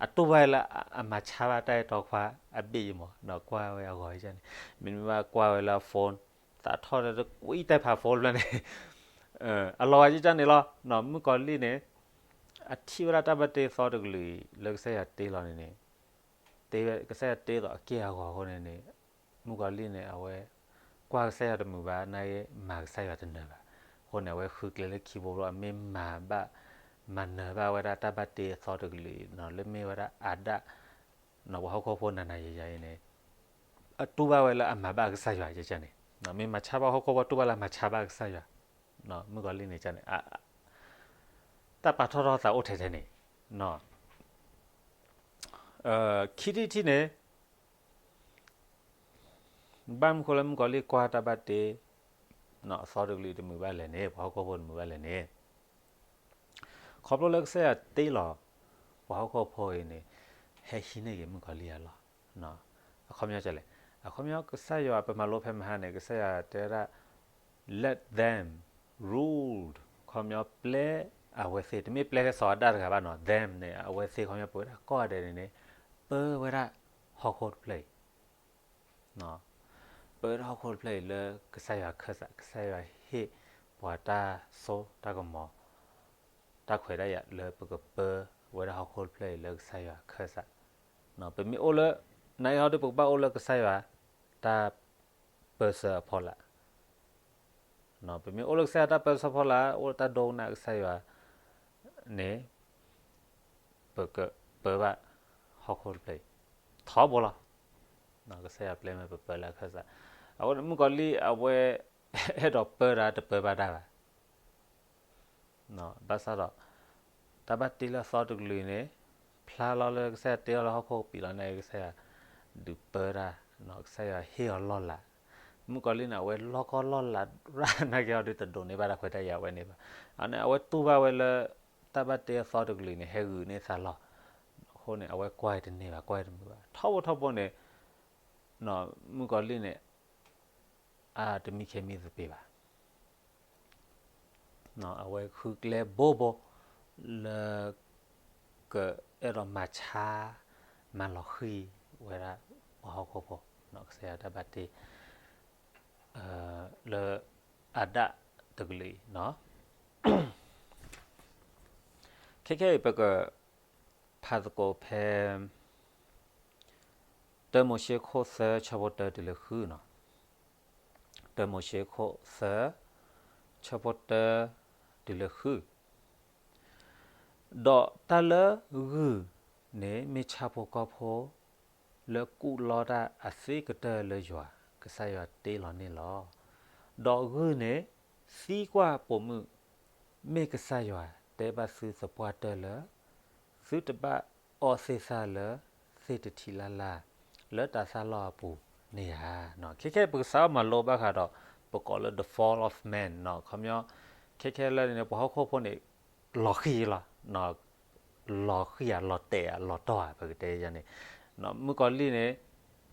အတူၢ်ဘၣ်လၢအမၤဆါဘၣ်တၢ်အဲၣ်တီခွါအဘ့ၣ်အံၤမး ကွၢ်ဝဲအဂီၤန့ၣ်, မ့တမ့ၢ်ဘၣ်ကွၢ်ဝဲလၢအ phone တၢ်ထီၣ်ဒီးတကွံတၢ်ဖးဖိတဖျၢၣ်န့ၣ်, အလီၤဂာ်ကန့ၣ်လီၤ. မုၣ်ကီၤလံၢ်န့ၣ် အထံၣ်ဝဲဒၣ်တၢ်ဘၣ်တ့အသီတကလုာ်အံၤ လၢကစၢ်ယွၤတ့လီၤန့ၣ်န့ၣ်, ကစၢ်ယွၤတ့သိးအက့ၢ်အဂီၤအဃိန့ၣ်န့ၣ်, မုၣ်ကီၤလံၢ်န့ၣ် အဝဲကွၢ်ကစၢ်ယွၤတမုာ်ဘၣ်, နာ်က့မၤကစၢ်ယွၤတနၢၤဘၣ်. အဃိန့ၣ် အဝဲဃုကျဲလၢခံဘိဘျီ အမ့ၢ်မၤဘၣ်, မၤနၢၤဘၣ်ဝဲဒၣ်တၢ်ဘၣ်တ့အသီတကလုာ်အံၤ လၢမ့ၢ်ဝဲဒၣ်အၤဒၣ်, ပှၤဟီၣ်ခိၣ်ဖိနၤနၤယၤယၤအံၤန့ၣ်, အတူၢ်ဘၣ်ဝဲလၢအမၤဘၣ်ကစၢ်ယွၤကန့ၣ်, မ့ၢ်မၤဆါဘၣ်ဟီၣ်ခိၣ်ဖိ တူၢ်ဘၣ်လၢအမၤဆါဘၣ်ကစၢ်ယွၤ, မုၣ်ကီၤလံၢ်န့ၣ်န့ၣ်, တၢ်ပာ်ထီၣ်ထီၣ်သးအိၣ်ထဲထဲန့ၣ်, ခံထံၣ်တထံၣ်န့ၣ်, ဘၣ်မနုၤဃိလၢမုၣ်ကီၤလံၢ်ကွၢ်တၢ်ဘၣ်တ့အသီတကလုာ်တမုာ်ဘၣ်လဲၣ်န့ၣ်, ပှၤဟီၣ်ခိၣ်ဖိတမုာ်ဘၣ်လဲၣ်န့ၣ်, ခီဖျိလၢကစၢ်ယွၤတ့လီၤ ပှၤဟီၣ်ခိၣ်ဖိအံၤန့ၣ်, ဟဲဟံးန့ၢ်က့ၤမုၣ်ကီၤလံၢ်အလီၢ်, အခီပညီလဲၣ်, အခီပညီကစၢ်ယွၤ ပမၤလိဖဲမဟါန့ၣ် ကစၢ်ယွၤတဲဝဲဒၣ် let them rule, ခီပညီပျဲအဝဲသ့ၣ်, တမ့ၢ်ပျဲဖဲစီၤအၤဒၣ်တဂၤဘၣ်နီၤ, them န့ၣ် အဝဲသ့ၣ်ခီပညီပဝဲဒၣ်ကိးဂၤဒဲးန့ၣ်န့ၣ်, ပၢဝဲဒၣ်ဟီၣ်ခိၣ်တဖျၢၣ်အံၤ ပၢဝဲဒၣ်ဟီၣ်ခိၣ်တဖျၢၣ်အံၤလၢကစၢ်ယွၤခၢၣ်စး, ကစၢ်ယွၤဟ့ၣ်ပှၤတၢ်စိတၢ်ကမီၤ, တၢ်ခွဲးတၢ်ယာ်လၢပကပၢဝဲဒၣ်ဟီၣ်ခိၣ်တဖျၢၣ်အံၤလၢကစၢ်ယွၤခၢၣ်စး, ပမ့ၢ်အိၣ်လၢ, နာ်က့ဟီဒုး ပကဘၣ်အိၣ်လၢကစၢ်ယွၤတၢ်ပၢဆှၢအဖီလာ် ပမ့ၢ်အိၣ်လၢကစၢ်ယွၤတၢ်ပၢဆှၢဖီလာ်, အိၣ်လၢတၢ်ဒိကနၣ်ကစၢ်ယွၤန့ၣ်, ပကပၢဘၣ်ဟီၣ်ခိၣ်တဖျၢၣ်အံၤ ထီဘိလီၤ. ကစၢ်ယွၤပျဲမ့ၢ်ပပၢလၢအခၢၣ်စး, အဃိန့ၣ် မုၣ်ကီၤလံၢ်အဝဲအဲၣ်ဒိးပၢတၢ်တပၢဘၣ်တၢ်ဘၣ်. ဘၣ်ဆၣ်ဒီး တၢ်ဘၣ်တ့လၢအသီတကလုာ်န့ၣ်, ဖျါလီၤလၢကစၢ်ယွၤတ့အီၤလၢဟီၣ်ခိၣ်ကပံာ်လီၤန့ၣ် ကစၢ်ယွၤဒုးပၢတၢ်, ကစၢ်ယွၤဟ့ၣ်အီၤလီၢ်လၤ. မုၣ်ကီၤလံၢ်န့ၣ် အဝဲလီၢ်ကီၢ်လီၢ်လၤရၣ်နာ်က့ဟီဒုး တဒိးန့ၢ်ဘၣ်တၢ်ခွဲးတၢ်ယာ်ဝဲန့ၣ်ဘၣ်. အန့ၣ် အဝဲတူၢ်ဘၣ်ဝဲလၢ တၢ်ဘၣ်တ့အသီတကလုာ်န့ၣ် ဟဲဂုာ်န့ၢ်သးလီၢ်, အဃိန့ၣ် အဝဲကွၢ်တန့ၢ်ဘၣ် ကွၢ်တမုာ်ဘၣ် ထီဘိထီဘိန့ၣ်, မုၣ်ကီၤလံၢ်န့ၣ် အတမံခ့မံသပ့ၤဘၣ်. အဝဲဃုကျဲဘိဘိ လၢ ကအဲၣ်ဒိးမၤဆါ မၤလီၤဃံၤဝဲဒၣ်ပှၤဟီၣ်ခိၣ်ဖိ, ကစၢ်ယွၤတၢ်ဘၣ်တ့ လၢအၤဒၣ်တကလုာ်အံၤ, ခဲခဲအံၤ ပကဖးသကိးဖဲ တၢမိၤၡ့ခိၣ်သၢ ဆၢဖိတၢတုၤလၢဃုန့ၣ်, တၢမိၤၡ့ခိၣ်သၢ ဆၢဖိတၢတုၤလၢဃု ဒီးတၢ်လၢဂုၢ်န့ၣ် မ့ၢ်ဆၣ်ဖိကီၢ်ဖိ လၢကူၣ်လီတၢ်အသ့ကတၢၢ်လၢယွၤ, ကစၢ်ယွၤတ့လီၤန့ၣ်လီၤ. ဒီးဂုၢ်န့ၣ် သံကွၢ်ပိာ်မုၣ်, မ့ၢ်ကစၢ်ယွၤတဲဘၣ်သုသပှၢ်တၢၢ်လၢ သုတဘၣ်အီၣ်သ့ၣ်သၣ်လၢ သ့ၣ်တထံးလၢ်လၢ် လၢတၤသၣ်လီၢ်အပူၤန့ၣ်ဧါ. ခဲခဲပကစးမၤလိဘၣ်ဃးဒီး ပကိးလၢ the fall of man န့ၣ်, ခီပညီ ခဲခဲလၢာ်န့ၣ် ပှၤဟီၣ်ခိၣ်ဖိန့ၣ် လီၤဃံၤလီၤ, လီၤဃံၤဧါ လီၤတဲာ်ဧါ လီၤတီၢ်ဧါ ပကတဲယၤန့ၣ်, မုၣ်ကီၤလံၢ်န့ၣ်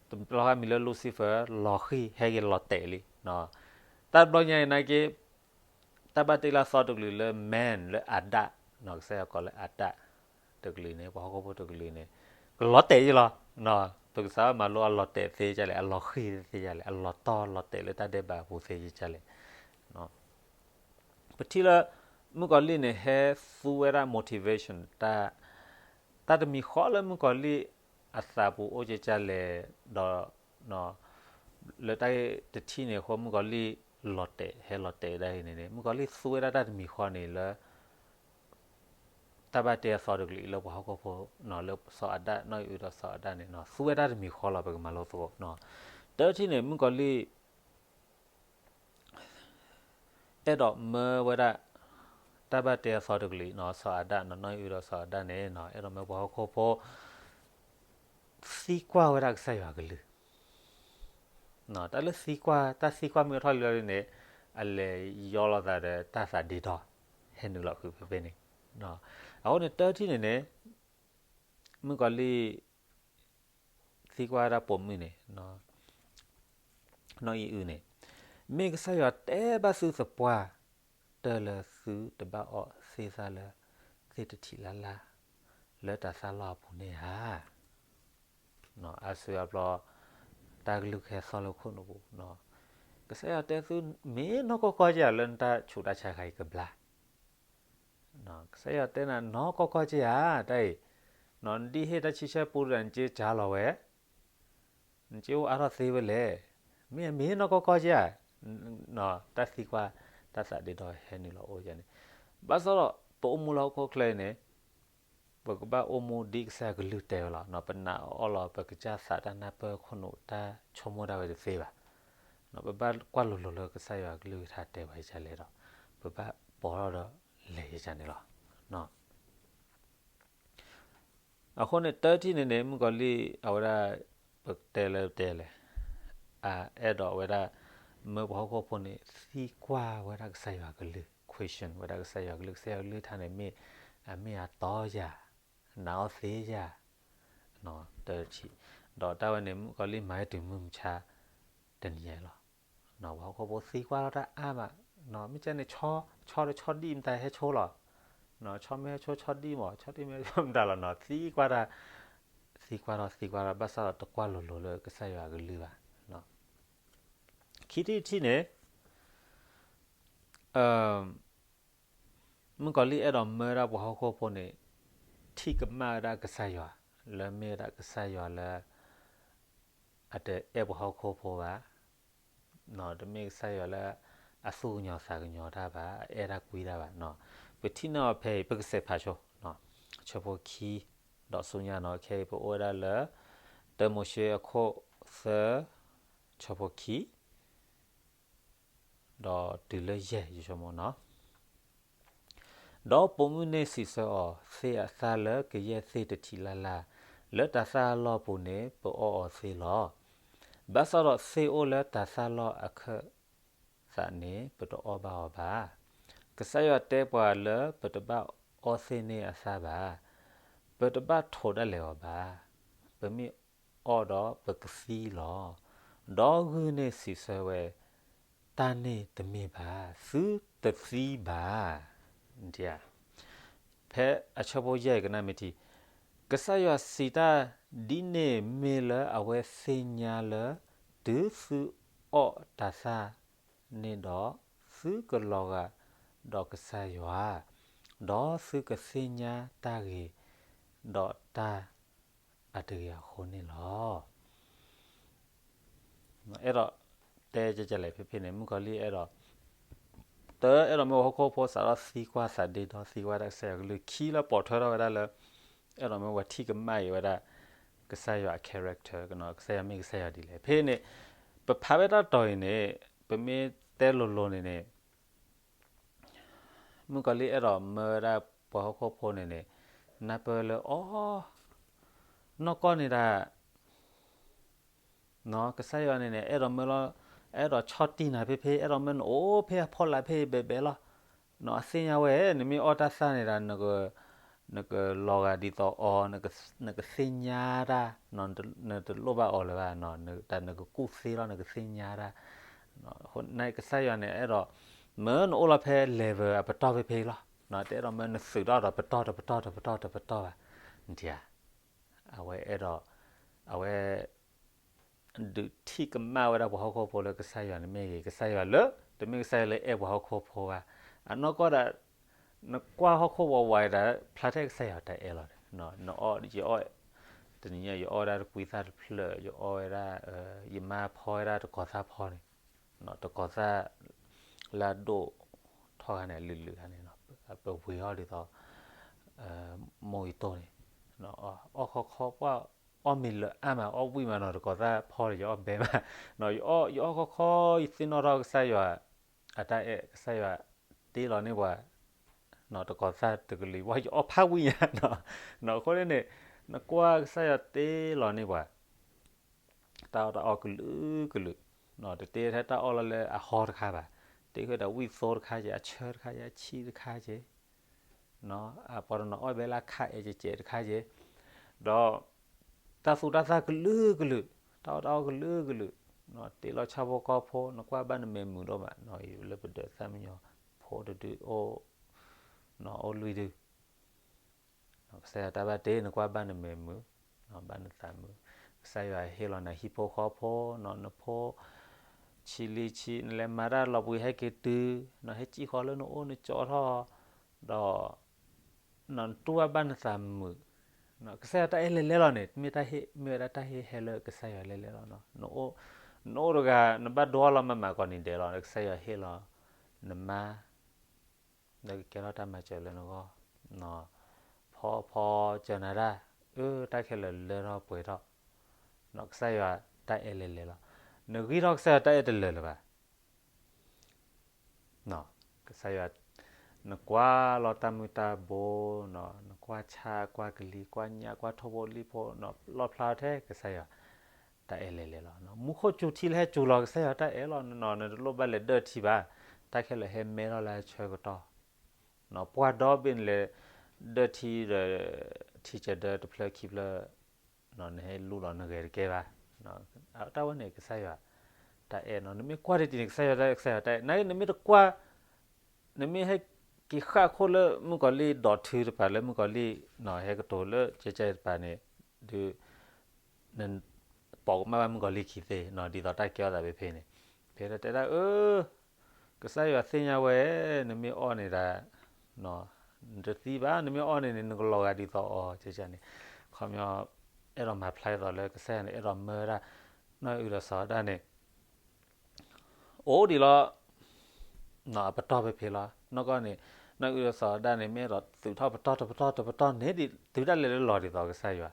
တဘျီဃီမံၤလၢ Lucifer လီၤဃံၤ ဟဲက့ၤလီၤတဲာ်လံ. တၢ်တဘျီညါအံၤနာ်က့ တၢ်ဘၣ်တ့လၢအသီတကလုာ်လၢ man လၢအၤဒၣ်, ကစၢ်ယွၤကိးလၢအၤဒၣ်တကလုာ်န့ၣ် ပှၤဟီၣ်ခိၣ်ဖိတကလုာ်န့ၣ် ကလီၤတဲာ်ယံလီၤ. ပကစးမၤလိအလီၤတဲာ်သ့ဒ်လဲၣ်, အလီၤဃံၤသ့ဒ်လဲၣ်, အလီၤတီၢ်လီၤတဲာ်လၢတၢ်ဒဲးဘးအပူၤသ့ဒ်လဲၣ်. ပထံၣ်လၢ မုၣ်ကီၤလံၢ်န့ၣ် ဟဲသူဝဲဒၣ် motivation တၢ်တမံၤဃီလၢမုၣ်ကီၤလံၢ်အသးပူၤအိၣ်ကဲကၢ်လဲၣ်, ဒီး လၢတၢ်တထံၣ်န့ၣ်အဃိ မုၣ်ကီၤလံၢ်လီၤတဲာ် ဟဲလီၤတဲာ်ဒၣ်အံၤန့ၣ်န့ၣ် မုၣ်ကီၤလံၢ်သူဝဲဒၣ်တၢ်တမံၤဃီန့ၣ်လၢ တၢ်ဘၣ်တ့အသီတကလုာ်လၢပှၤဟီၣ်ခိၣ်ဖိ, လၢစီၤအၤဒၣ် နီၢ်အံၣ်အုဒီးစီၤအၤဒၣ်န့ၣ် သူဝဲဒၣ်တမံၤဃီလီၤ ပကမၤလိသကိး. တထံၣ်န့ၣ် မုၣ်ကီၤလံၢ် အဲၣ်ဒိးမၢဝဲဒၣ် တၢ်ဘၣ်တ့အသီတကလုာ်န့ၣ် စီၤအၤဒၣ် နီၢ်အံၣ်အုဒီးစီၤအၤဒၣ်န့ၣ် အဲၣ်ဒိးမၢပှၤဟီၣ်ခိၣ်ဖိ သံကွၢ်ဝဲဒၣ်ကစၢ်ယွၤအကလုၢ်. တၢ်လၢသံကွၢ်, တၢ်သံကွၢ်မ့ၢ်ထီၣ်လံလီၤန့ၣ် အလဲၤယီလီၤသးဒီးတၢ်သးဒ့ဒီ ဟဲနုာ်လီၤဃုာ်ဖဲဖဲန့ၣ်. အဃိန့ၣ် တထံၣ်န့ၣ်န့ၣ် မုၣ်ကီၤလံၢ် သံကွၢ်ဝဲဒၣ်ပိာ်မုၣ်န့ၣ်, နီၢ်အံၣ်အုန့ၣ်, မ့ၢ်ကစၢ်ယွၤတဲဘၣ်သုသပှၢ်တၢၢ်လၢသုတဘၣ်အီၣ်သ့ၣ်သၣ်လၢ သ့ၣ်တထံးလၢ်လၢ် လၢတၤသၣ်လီၢ်အပူၤန့ၣ်ဧါ. အါစုအါဘျီ တၢ်ကလုၢ်ကဟဲသီၣ်လၢခိၣ်နူာ်ပူၤ, ကစၢ်ယွၤတဲသု မ့ၢ်နီၢ်ကီၢ်ကီၢ်က့ဧါ လၢနတၢ်ဆူးတၢ်ဆါခါအံၤကဘျါ. ကစၢ်ယွၤတဲနၤ နီၢ်ကီၢ်ကီၢ်က့ဧါ တၢ်အံၤ, နဒ်ဟ့ၣ်တၢ်ဆံဆဲၣ်ပူတဒၣ် နက့ကၢ်လီၤဝဲ, နက့အိၣ်အါထီၣ်သ့ဝဲလဲၣ်. မ့ၢ်မ့ၢ်နီၢ်ကီၢ်ကီၢ်က့ဧါ, တၢ်သံကွၢ် တၢ်သးဒ့ဒီဟဲနုာ်လီၤအိၣ်ယၤန့ၣ်, ဘၣ်ဆၣ်ဒီး ပအိၣ်မူလၢဟီၣ်ခိၣ်ချၢအံၤန့ၣ် ပကဘၣ်အိၣ်မူဒ်ကစၢ်ယွၤကလုၢ်တဲဝဲလီၤ. ပနာ်အီၤလီၤ ပကစၢ်သးတၢ်နၢ်ပၢၢ်ခိၣ်နူာ်တၢ်ဆိကမိၣ်ဒၣ်ဝဲတသ့ဘၣ်. ပဘၣ်ကွၢ်လိၤလိၤလၢကစၢ်ယွၤကလုၢ်ကထါတဲဝဲဒ်လဲၣ်ဒီး ပဘၣ်ပိာ်ထီၣ်ဒီးလဲၤယၤန့ၣ်လီၤ. အဃိန့ၣ် တၢထံၣ်န့ၣ်န့ၣ် မုၣ်ကီၤလံၢ်အဝဲဒၣ် ပတဲလၢပတဲလဲၣ်, အအဲၣ်ဒိးဝဲဒၣ် မၢပှၤဟီၣ်ခိၣ်ဖိန့ၣ် သံကွၢ်ဝဲဒၣ်ကစၢ်ယွၤကလုၢ်, question ဝဲဒၣ်ကစၢ်ယွၤကလုၢ်, ကစၢ်ယွၤကလုၢ်ကထါန့ၣ်မ့ၢ် အမ့ၢ်အတီယၤ, နာ်အီၤသ့ယၤ, တၢထံၣ်, ဒီးတၢ်ဝဲန့ၣ် မုၣ်ကီၤလံၢ်မၤတုၤမုၢ်မဆါ တနံၤညါလီၤ. ပှၤဟီၣ်ခိၣ်ဖိသံကွၢ်ထီၣ်တၢ်အါမး, မ့ၢ်ကန့ၣ် ဆီဒီးဆီဒံၣ်မတၤဟဲဆိလီၤ, ဆီမ့ၢ်ဟဲဆိ ဆီဒံၣ်မး, ဆီဒံၣ်မ့ၢ်ဟဲဆိမတၤလီၤနီၤ, သံကွၢ်တၢ်, သံကွၢ်ထီၣ်သံကွၢ်ထီၣ် ဘၣ်ဆၣ်ဒီးတကွၢ်လိၤလိၤလၢကစၢ်ယွၤကလုၢ်ဘၣ်. ခံထံၣ်တထံၣ်န့ၣ် မုၣ်ကီၤလံၢ်အဲၣ်ဒိးမၢဝဲဒၣ်ပှၤဟီၣ်ခိၣ်ဖိန့ၣ် ထံၣ်ကမၣ်ဝဲဒၣ်ကစၢ်ယွၤ, လၢမ့ၢ်ဝဲဒၣ်ကစၢ်ယွၤလၢ အတအဲၣ်ပှၤဟီၣ်ခိၣ်ဖိဘၣ်, တမ့ၢ်ကစၢ်ယွၤလၢ အသူၣ်ကညီၤသးကညီၤတၢ်ဘၣ်, အအဲၣ်တၢ်ကွံတၢ်ဘၣ်. ပထံၣ်န့ၢ်အီၤဖဲအံၤ ပကစးဖးဆိ, ဆၢဖိခံ, ဒီးဆူညါနီၤ ခဲအံၤ ပအိၣ်ဝဲဒၣ်လၢ တၢမိၤၡ့အခိၣ်သၢ, ဆၢဖိခံ ဒီးတုၤလၢယဲၢ် ယဆိကမိၣ်နီၤ. ဒီးပိာ်မုၣ်န့ၣ်စံးဆၢအီၤ, သ့ၣ်အသၣ်လၢကယဲၢ်သ့ၣ်တထံးလၢ်လၢ်, လၢတၤသၣ်အလီၢ်ပူၤန့ၣ် ပအီၣ်အီၤသ့လီၤ. ဘၣ်ဆၣ်ဒီးသ့ၣ်အိၣ်လၢတၤသၣ်လီၢ်အခၢၣ်သးန့ၣ် ပတအီၣ်ဘၣ်အီၤဘၣ်. ကစၢ်ယွၤတဲပှၤလၢပတဘၣ်အီၣ်သ့ၣ်န့ၣ်အသၣ်ဘၣ်, ပတဘၣ်ထိးဒၣ်လဲာ်အီၤဘၣ်. ပမ့ၢ်အီၣ်ဒီးပကသံလီၤ. ဒီးဂုၢ်န့ၣ်စံးဆၢဝဲ, တၢ်န့ၣ်တမ့ၢ်ဘၣ်, သုတသံဘၣ်. ဖဲအဆၢဖိယဲၢ်ကနၣ်မ့ၢ်ထံ, ကစၢ်ယွၤစံးတၢ်ဒ်န့ၣ်မ့ၢ်လၢအဝဲသ့ၣ်ညါလၢ တုၤသုအီၣ်တၤသၣ်န့ၣ်ဒီး, သုကလီၤဂာ်ဒီးကစၢ်ယွၤ, ဒီးသုကသ့ၣ်ညါတၢ်ဂ့ၤ ဒီးတၢ်အတဂ့ၤအဃိန့ၣ်လီၤ. အဲၣ်ဒိးတဲကလဲၣ်ဖဲဖဲန့ၣ် မုၣ်ကီၤလံၢ်အဲၣ်ဒိး တအဲၣ်ဒိးမၢပှၤဟီၣ်ခိၣ်ဖိ စးထီၣ်သံကွၢ်သးဒ့ဒီ သံကွၢ်ဒၣ်ကစၢ်ယွၤကလုၢ်, ခံလၢပိာ်ထွဲထီၣ်ဝဲဒၣ်လၢ အဲၣ်ဒိးမၢပှၤထံၣ်ကမၣ်အံၤဝဲဒၣ် ကစၢ်ယွၤအ character ကစၢ်ယွၤမ့ၢ်ကစၢ်ယွၤဒ်လဲၣ်. ဖဲန့ၣ် ပဖးဝဲတၢ်တီၤအံၤန့ၣ် ပမ့ၢ်တဲလိၤလိၤန့ၣ်န့ၣ် မုၣ်ကီၤလံၢ်အဲၣ်ဒိးမၢဝဲဒၣ်ပှၤဟီၣ်ခိၣ်ဖိန့ၣ်န့ၣ် နၢ်ပၢၢ်လၢအီၤ နီၢ်ကီၢ်န့ၣ်ဒၣ် ကစၢ်ယွၤန့ၣ်န့ၣ် အဲၣ်ဒိးမၢလီၤ, အဲၣ်ဒိးဆီၣ်တံၢ်နၤဖဲဖဲ အဲၣ်ဒိးမၢနအိၣ်ဖဲအဖီလာ်ဖဲအံၤဘဲဘဲလီၤ. အသ့ၣ်ညါဝဲ နမ့ၢ်အီၣ်တၢ်သၣ်န့ၣ်ဒၣ် နကလီၤဂာ်ဒ်သိးအီၤ, နကသ့ၣ်ညါတၢ်, နတလိၣ်ဘၣ်အီၤလၢၤဘၣ်, တၢ်နကကူၣ်သ့လီၤ နကသ့ၣ်ညါတၢ်. နကစၢ်ယွၤန့ၣ် အဲၣ်ဒိးမၢနအိၣ်လီၤဖဲ level အပတီၢ်ဖဲဖဲအံၤလီၤ. တအဲၣ်ဒိးမၢနသုးထီၣ်ဒီးပတီၢ်တပတီၢ်တပတီၢ်တပတီၢ်ဘၣ်. အဝဲအဲၣ်ဒိး, အဝဲ ဒုးထံၣ်ကမၣ်ဝဲဒၣ်ပှၤဟီၣ်ခိၣ်ဖိလၢကစၢ်ယွၤန့ၣ်မ့ၢ်ဂ့ၤ, ကစၢ်ယွၤလၢ တမ့ၢ်ကစၢ်ယွၤလၢအဲၣ်ပှၤဟီၣ်ခိၣ်ဖိဘၣ်. အနီၢ်ကီၢ်ဒၣ် နကွၢ်ဟီၣ်ခိၣ်ဝးဝးဒၣ် ဖျါထဲကစၢ်ယွၤတၢ်အဲၣ်လီၤ. နအီၣ်, ယအီၣ်, တနံၤညါ ယအီၣ်ဝဲဒၣ်တကွံသၣ်တဖျၢၣ်, ယအီၣ်ဝဲဒၣ်, ယမါဖီဝဲဒၣ်တကီၤသၣ်ဖီန့ၣ်, တကီၤသၣ်လၢအဒိၣ်ထီၣ်ခါန့ၣ် အလုာ်လုာ်ခါန့ၣ်, ပဝံၤအီၣ်ဒ်သိး မိၢ်အံၤတိၢ်န့ၣ်, အီၣ်ခီခီ ပှၤအီၣ်မ့ၤလၢအါမး အီၣ်ဝံၣ်မးနီၤ, တကီၤသၣ်ဖီန့ၣ် ယအီၣ်ဘဲမး, ယအီၣ်ခီခီ ယသ့ၣ်နီၣ်ထီၣ်ကစၢ်ယွၤ အတၢ်အဲၣ်, ကစၢ်ယွၤတ့လီၤန့ၢ်ပှၤ တကီၤသၣ်တကလုာ် ပှၤယအီၣ်ဖးဝံၣ်ညါ, အဃိန့ၣ်န့ၣ် နကွၢ်ကစၢ်ယွၤတ့လီၤန့ၢ်ပှၤ တၢ်အီၣ်တၢ်အီကလုာ်ကလုာ်, တတ့ထဲတၢ်အီၣ်လီၤလၢအဟီတခါဘၣ်, တ့ဃုာ်ဒီးဝံၣ်သိတခါက့ၤ, အဆၢတခါက့ၤ, အဆံၣ်တခါက့ၤ, ပှၤတနီၤအီၣ်ဘဲလၢခါအဲၣ်ကဲးကဲးတခါက့ၤ, ဒီး တၢ်သူတၢ်သၣ်ကလုာ်ကလုာ်, တၢ်အီၣ်တၢ်အီကလုာ်ကလုာ်, တ့လီၤဆၣ်ဖိကီၢ်ဖိ, နကွၢ်ဘၣ်နမဲာ်မုာ်ဒိၣ်မး, လၢပဒၢးသၣ်မံညီၤဖိတဒုအိၣ်, အိၣ်လွံၢ်ဒု ကစၢ်ယွၤတၢ်ဘၣ်တ့ နကွၢ်ဘၣ်နမဲာ်မုာ်, ဘၣ်နသးမုာ်, ကစၢ်ယွၤဟ့ၣ်လီၤနၤဟံၣ်ဖိဃီဖိ, နဖိ ဆံးလံဆံး နလဲၤမၤတၢ်လီၤပှံၤဟဲက့ၤတုၤ, နဟဲစံၣ်ဃီလၢနအိၣ်နကၠီထီၣ်, ဒီး နတူၢ်ဘၣ်ဘၣ်နသးမုာ်, ကစၢ်ယွၤတၢ်အဲၣ်လဲၤလဲၤလီၤန့ၣ် မ့ၢ်တၢ်ဟ့ၣ် မ့ၢ်ဝဲဒၣ်တၢ်ဟ့ၣ်ဟဲလၢကစၢ်ယွၤလဲၤလဲၤလီၤ. နအိၣ်တဂၤ နဘၣ်ဒိလီၤမၤမၤကိးနံၤဒဲးလီၤ ကစၢ်ယွၤဟ့ၣ်လီၤ နမါ လၢကကဲထီၣ်တၢ်မၤစၢၤလၢနဂီၢ်, ဖီဖီစၢၤနၤတၢ်, အၢ တၢ်ခဲလၢာ်လၢထီၣ်ပှဲၤထီၣ်, ကစၢ်ယွၤတၢ်အဲၣ်လဲၤလဲၤလီၤ. နဂံၢ်ထီၣ်ကစၢ်ယွၤတၢ်အဲၣ်တလၢာ်လၢၤဘၣ် ကစၢ်ယွၤ, နကွၢ်လီၤတၢ်မုၢ်တၢ်ဘိ, နကွၢ်ဆၣ်ကွၢ်ကလံၤ ကွၢ်ညၣ် ကွၢ်ထိၣ်ဖိလံၣ်ဖိ, လီၣ်ဖျါထဲကစၢ်ယွၤ တၢ်အဲၣ်လဲၤလဲၤလီၤ. မူခိၣ်စူၤထံလၢဟဲစူၤလီၤ ကစၢ်ယွၤတၢ်အဲၣ်လီၤ. နတလိၣ်ဘၣ်လဲၤဒၢၣ်ထံဘၣ်, တၢ်ခဲလၢာ်ဟဲမဲထီၣ်လၢအဆၢကတီၢ်, ပှၢ်ဒီဘ့ၣ်နလဲၤဒၢၣ်ထံဒီး ထံကဒၢတဖျၢၣ်ခံဖျၢၣ် နဟဲလူလီၤနဂဲၤတကဲဘၣ်. တၢ်ဝဲန့ၣ်ကစၢ်ယွၤ တၢ်အဲၣ်နီၤ. နမ့ၢ်ကွၢ်တထံၣ်န့ၣ် ကစၢ်ယွၤတၢ်အဲၣ် ကစၢ်ယွၤတၢ်အဲၣ်, နာ်က့နမ့ၢ်တကွၢ်, နမ့ၢ်ဟဲက့ၤဃၣ်ခိၣ်လၢမုၣ်ကီၤလံၢ်ဒီးထုတပၤ လၢမုၣ်ကီၤလံၢ် ဟဲကတိၤလၢကဲကဲတပၤန့ၣ်, ဒုး နပိာ်ကမၣ်ဘၣ်မုၣ်ကီၤလံၢ်ခံသ့, ဒ်သိးတၢ်ကဲထီၣ်သးဖဲဖဲန့ၣ်, ဖဲတဲဒၣ်အၢ ကစၢ်ယွၤသ့ၣ်ညါဝဲ, နမ့ၢ်အီၣ်န့ၣ်ဒၣ် နတသံဘၣ်, နမ့ၢ်အီၣ်န့ၣ်န့ၣ် နကလီၤဂာ်ဒ်သိးအီၤန့ၣ်, ခီပညီ အဲၣ်ဒိးမၤဖျါဒ်သိးလၢကစၢ်ယွၤန့ၣ် အဲၣ်ဒိးမၢဝဲဒၣ် နီၢ်အုၣ်ဒီးစီၤအၤဒၣ်န့ၣ် အိၣ်ဒံးလီၤ အပတီၢ်ဖဲဖဲလီၤ. နီၢ်ကီၢ်န့ၣ် နီၢ်အုၣ်ဒီးစီၤအၤဒၣ်န့ၣ် မ့ၢ်အဲၣ်ဒိးသုးထီၣ်ပတီၢ်တပတီၢ်တပတီၢ်န့ၣ် ဒ်တုၤဒၣ်လဲာ်လၢလီၤဒ်သိးကစၢ်ယွၤ,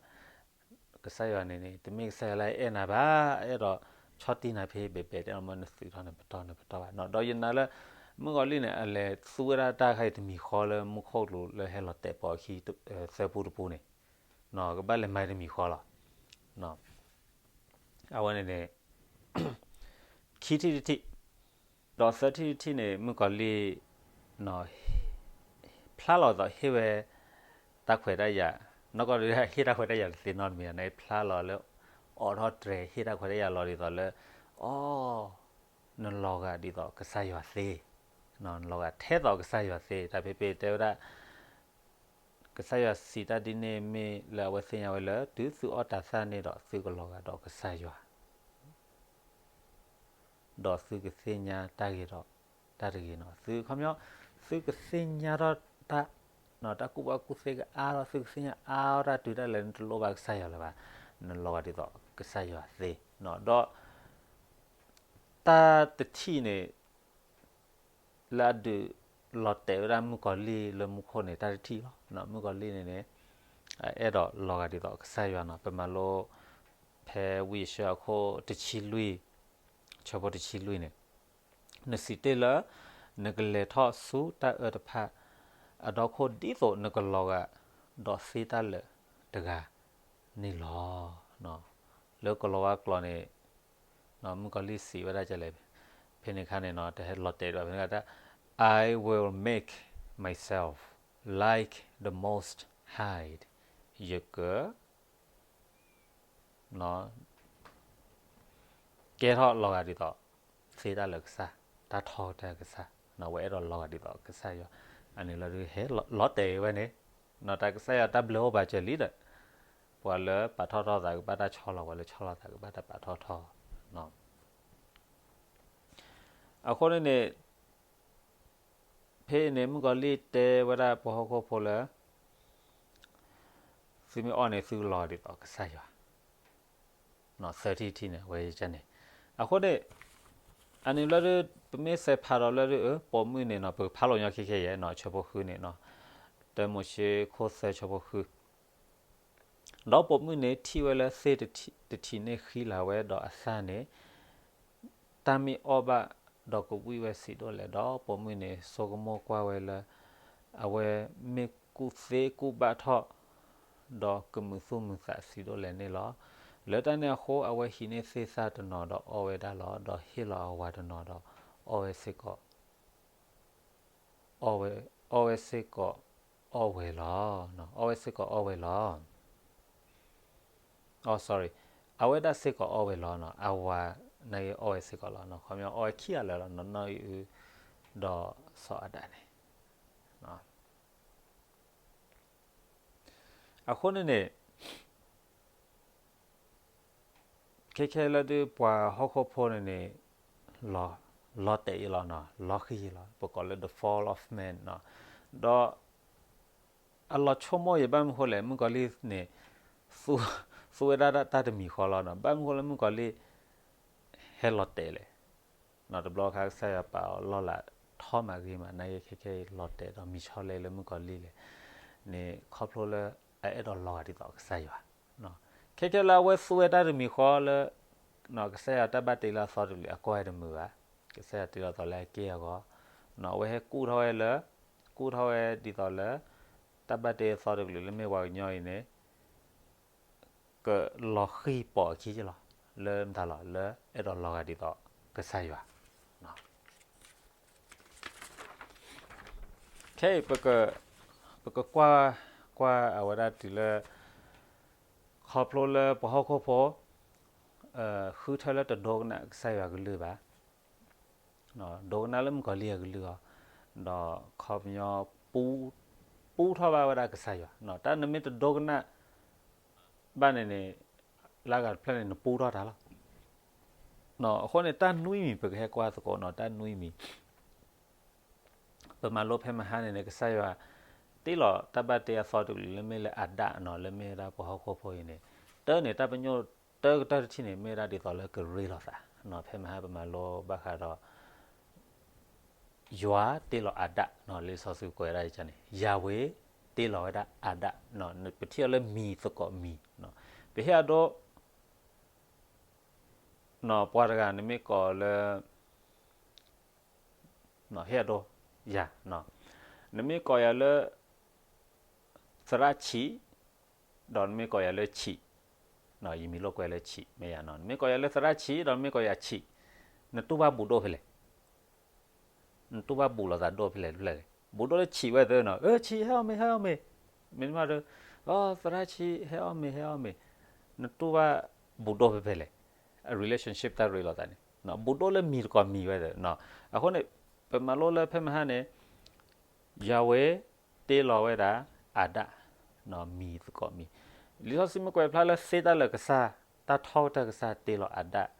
ကစၢ်ယွၤန့ၣ်န့ၣ် တမ့ၢ်ကစၢ်ယွၤလၢအအဲၣ်နၤဘၣ်, အဲၣ်ဒိးဆီၣ်တံၢ်နၤဖဲဘဲဘဲတဲအီၤ မ့ၢ်နသုးထီၣ်န့ၣ်ပတီၢ်န့ၣ်ပတီၢ်ဘၣ်နီၤ. ဒီးယနာ်လၢ မုၣ်ကီၤလံၢ်န့ၣ် အလဲၤသူဝဲဒၣ်တၢ်ခါအံၤတမံၤဃီလၢမူခိၣ်ကလူးလၢဟဲလီၤတဲာ်ပီၤအခံ သၢပူတပူန့ၣ်, ကဘၣ်လဲၤမၤတမံၤဃီလီၤ. အဝဲန့ၣ်န့ၣ် ခံထံၣ်တထံၣ်, ဒီးသၢထံၣ်တထံၣ်န့ၣ် မုၣ်ကီၤလံၢ် ဖျါလီၤဒ်သိးဟ့ၣ်ဝဲ တၢ်ခွဲးတၢ်ယာ်, နီၢ်ကီၢ်ဒုးဟ့ၣ်တၢ်ခွဲးတၢ်ယာ်တသ့နီတမံၤန့ၣ် ဖျါလီၤလၢ အိးထီၣ်တြဲၤဟ့ၣ်တၢ်ခွဲးတၢ်ယာ်လီၤဒ်သိးလၢ အိ နလီၤဂာ်ဒ်သိးကစၢ်ယွၤသ့, နလီၤဂာ်ထဲသိးကစၢ်ယွၤသ့, တၢ်ဖဲဖဲတဲဝဲဒၣ် ကစၢ်ယွၤစံးတၢ်ဒ်န့ၣ်မ့ၢ်လၢအဝဲသ့ၣ်ညါဝဲလၢ တုၤသုအီၣ်တၤသၣ်န့ၣ်ဒီး သုကလီၤဂာ်ဒီးကစၢ်ယွၤ ဒီးသုကသ့ၣ်ညါတၢ်ဂ့ၤဒီးတၢ်တဂ့ၤနီၤ. သုခီပညီ သုကသ့ၣ်ညါထီၣ်တၢ်, တၢ်ကူၣ်ဘၣ်ကူၣ်သ့ကအါထီၣ် သုကသ့ၣ်ညါအါထီၣ်တၢ်တုၤဒၣ်လဲာ်နတလိၣ်ဘၣ်ကစၢ်ယွၤလၢၤဘၣ်, နလီၤဂာ်ဒ်သိးကစၢ်ယွၤသ့, ဒီး တၢ်တထံၣ်န့ၣ် လၢအဒုးလီၤတဲာ်ဝဲဒၣ်မုၣ်ကီၤလံၢ်လၢမူခိၣ်န့ၣ် တၢ်တထံၣ်လီၤ. မုၣ်ကီၤလံၢ်န့ၣ်န့ၣ် အဲၣ်ဒိးလီၤဂာ်ဒ်သိးကစၢ်ယွၤနီၤ. ပမၤလိ ဖဲဝံယၡါယၤအခိၣ်တဆံလွံၢ်, ဆၢဖိတဆံလွံၢ်န့ၣ်, နစံးတ့ၢ်လၢ နကလဲၤထီၣ်ဆူတၢ်အၢတဖၣ်အဒီခိၣ် ဒ်သိးနကလီၤဂာ်ဒီးသ့တၢ်လၢာ်တဂၤန့ၣ်လီၤ. လၢကလီၤဝါကျိာ်န့ၣ် မုၣ်ကီၤလံၢ်စံးဝဲဒၣ်ကလဲၣ်, ဖဲန့ၣ်အခါန့ၣ်နီၤ တဟဲလီၤတဲာ်ဒံးဘၣ်ဖဲန့ၣ်တၢ်, I will make myself like the Most High, ယက ကဲထီၣ်လီၤဂာ်ဒ်သိး သ့တၢ်လၢာ်ကစၢ်, တၢ်ထီကတၢၢ်ကစၢ်, ဝဲအဲၣ်ဒိးလီၤဂာ်ဒ်သိးကစၢ်ယွၤ, အန့ၣ်လီၤဒုးဟဲလီၤတဲာ်ဝဲန့ၣ်, တၢ်ကစၢ်ယွၤတၢ်ဘျၢအိၣ်ပာ်စၢၤလံဒီး ပှၤလၢပာ်ထီၣ်ထီသးကဘၣ်တၢ်ဆီလီၤ, ပှၤလၢဆီလီၤသးကဘၣ်တၢ်ပာ်ထီၣ်ထီ. အဃိန့ၣ်န့ၣ် ဖဲအံၤန့ၣ် မုၣ်ကီၤလံၢ်တဲဝဲဒၣ်ပှၤဟီၣ်ခိၣ်ဖိလၢ သုမ့ၢ်အီၣ်န့ၣ် သုကလီၤဒ်သိးကစၢ်ယွၤ, သၢထံၣ်တထံၣ်န့ၣ် အဝဲန့ၣ်. အဃိန့ၣ် အန့ၣ်လီၤဒုး ပမ့ၢ်စဲးဖးဒီးလီၤဒုး ပိာ်မုၣ်န့ၣ်နီၤ ပကဖးလိာ်ညီခဲခဲယဲၢ်နီၤ ဆၢဖိဃုန့ၣ်နီၤ, တၢမိၤၡ့ခိၣ်သၢဆၢဖိဃု ဒီးပိာ်မုၣ်န့ၣ်ထံၣ်ဝဲလၢသ့ၣ်တထံၣ်န့ၣ်ဃံလၤဝဲဒီးအသၣ်န့ၣ် တၢ်မ့ၢ်အီၣ်ဘၣ်ဒီးကဝံၣ်ဝဲဆံးဒိၣ်လဲၣ်, ဒီးပိာ်မုၣ်န့ၣ်ဆိကမိၣ်ကွၢ်ဝဲလၢ အဝဲမ့ၢ်ကူၣ်သ့ကူၣ်ဘၣ်ထီၣ် ဒီးကမုာ်သူၣ်မုာ်သးဆံးဒိၣ်လဲၣ်န့ၣ်လီၤ. လၢတၢ်န့ၣ်အဃိ အဝဲဟံးန့ၢ်သ့ၣ်သၣ်တနီၤဒီးအီၣ်ဝဲဒၣ်လီၤ. ဒီးဟ့ၣ်လီၤအဝၤတနီၤဒီး အီၣ်ဝဲစ့ၢ်ကီး အီၣ်ဝဲစ့ၢ်ကီးအီၣ်ဝဲလီၤ. အီၣ်ဝဲစ့ၢ်ကီးအီၣ်ဝဲလီၤ. အ sorry, အဝဲဒၣ်စ့ၢ်ကီးအီၣ်ဝဲလီၤ. အဝၤန့ၣ်အီၣ်ဝဲစ့ၢ်ကီးလီၤ. ခီပညီအီၣ်ဝဲခံဂၤလၢာ်လီၤ, နီၢ်အုၣ်ဒီးစီၤအၤဒၣ်န့ၣ်. အဃိန့ၣ်န့ၣ် ခဲခဲလၢဒုးပှၤဟီၣ်ခိၣ်ဖိန့ၣ်န့ၣ် လီၤတဲာ်အံၤလီၤ, လီၤဃံၤအံၤလီၤ, ပကိးလၢ the fall of man နီၤ. ဒီးအလီၤဆိကမိၣ်ယဘၣ်မနုၤဃိလဲၣ်, မုၣ်ကီၤလံၢ်န့ၣ် သူဝဲဒၣ်တၢ်တမံၤဃီလီၤနီၤ. ဘၣ်မနုၤဃိလၢမုၣ်ကီၤလံၢ် ဟဲလီၤတဲာ်လဲၣ်. တဘျီခါကစၢ်ယွၤပာ်အီၤလီၢ်လၤထီမးဂ့ၤမး, နာ်က့ခဲခဲအံၤလီၤတဲာ်ဒီး မံၤဆီလဲလၢမုၣ်ကီၤလံၢ်လဲၣ်န့ၣ် ခီဖျိလၢအအဲၣ်ဒိးလီၤဂာ်ဒ်သိးကစၢ်ယွၤ. ခဲခဲလၢအဝဲသူဝဲတၢ်တမံၤဃီလၢ ကစၢ်ယွၤတၢ်ဘၣ်တ့လၢအသီတကလုာ် အကွၢ်ဝဲတမုာ်ဘၣ်. ကစၢ်ယွၤတ့လီၤသီလၢအက့ၢ်အဂီၤ, အဝဲဟဲကူၣ်ထီၣ်ဝဲလၢ, ကူၣ်ထီၣ်ဝဲဒ်သိးလၢ တၢ်ဘၣ်တ့အသီတကလုာ်လၢမ့ၢ်ပှၤကညီအံၤန့ၣ် ကလီၤဃံၤပိာ်အခံလီၤ, လၢမတၤလီၤ, လၢအဲၣ်ဒိးလီၤဂာ်ဒ်သိးကစၢ်ယွၤ. ခဲအံၤ ပကကွၢ်, ကွၢ်အဝဲဒၣ်တုၤလၢ ခီဖျိလၢပှၤဟီၣ်ခိၣ်ဖိ ဃုထၢလၢတဒိကနၣ်ကစၢ်ယွၤကလုၢ်ဘၣ်, ဒိကနၣ်လၢမုၣ်ကီၤလံၢ်အကလုၢ်အီၤ, ဒီးခီပညီ ပူထီၣ်ဘၣ်ဝဲဒၣ်ကစၢ်ယွၤ, တၢ်နမ့ၢ်တဒိကနၣ်ဘၣ်န့ၣ်န့ၣ် လၢအဂၤတဖျၢၣ်န့ၣ် နပူထီၣ်တၢ်လီၤ. အဃိန့ၣ် တၢ်နွံမံၤ ပကဟဲကွၢ်သကိးနီၤ, တၢ်နွံမံၤ ပမၤလိဖဲမဟါန့ၣ်န့ၣ် ကစၢ်ယွၤတ့လီၤတၢ်ဘၣ်တ့အသီတကလုာ်လၢမ့ၢ်လၢအၤဒၣ်နီၤ, လၢမ့ၢ်ဝဲဒၣ်ပှၤဟီၣ်ခိၣ်ဖိအံၤန့ၣ်, တၢ်န့ၣ် တၢ်ပညိၣ်တၢ်ကတၢၢ်တထံၣ်န့ၣ် မ့ၢ်ဝဲဒၣ်ဒ်သိးလၢကရ့လိာ်သးနီၤ. ဖဲမဟါပမၤလိဘၣ်ဃးဒီး ယွၤတ့လီၤအၤဒၣ်နီၤ, လံာ်စီဆှံကွဲးဒၣ်ယကန့ၣ် ယၤဝ့ၤတ့လီၤဝဲဒၣ်အၤဒၣ်နီၤ, ပထံၣ်အီၤလၢမံၤသကိးမံၤ, ပဟ့ၣ်အဒိ ပှၤတဂၤနမ့ၢ်ကိးလၢ ဟ့ၣ်အဒိ ယၤ, နမ့ၢ်ကိးယၤလၢ သရၣ်ဆံး, ဒီးနမ့ၢ်ကိးယၤလၢဆံး, ယမံၤလိာ်ကွဲလၢဆံး မ့ၢ်ယၤနီၤ, နမ့ၢ်ကိးယၤလၢသရၣ်ဆံး ဒီးနမ့ၢ်ကိးယၤဆံး, နတူၢ်ဘၣ်ဘူးဒိၣ်ဖဲလဲၣ်. နတူၢ်ဘၣ်ဘူးလိာ်သးဒိၣ်ဖဲလဲၣ်တဖျၢၣ်လဲၣ်. ဘူးဒိၣ်လၢဆံးဝဲသ့နီၤ, အၢ ဆံးဟဲအီၣ်မ့ၤ ဟဲအီၣ်မ့ၤ, မ့တမ့ၢ်ဒီး သရၣ်ဆံး ဟဲအီၣ်မ့ၤ ဟဲအီၣ်မ့ၤ, နတူၢ်ဘၣ်ဘူးဒိၣ်ဖဲဖဲလဲၣ်. အ relationship တၢ်ရ့လိာ်သးန့ၣ် ဘူးဒိၣ်လၢမံၤသကိးမံၤဝဲသ့နီၤ. အဃိန့ၣ် ပမၤလိလၢဖဲမဟါန့ၣ် ယၤဝ့ၤတ့လီၤဝဲဒၣ်အၤဒၣ် မံၤသကိးမံၤ, လံာ်စီဆှံမ့ၢ်ကွဲးဖျါလၢသ့တၢ်လၢာ်ကစၢ်, တၢ်ထီကတၢၢ်ကစၢ်တ့လီၤအၤဒၣ်,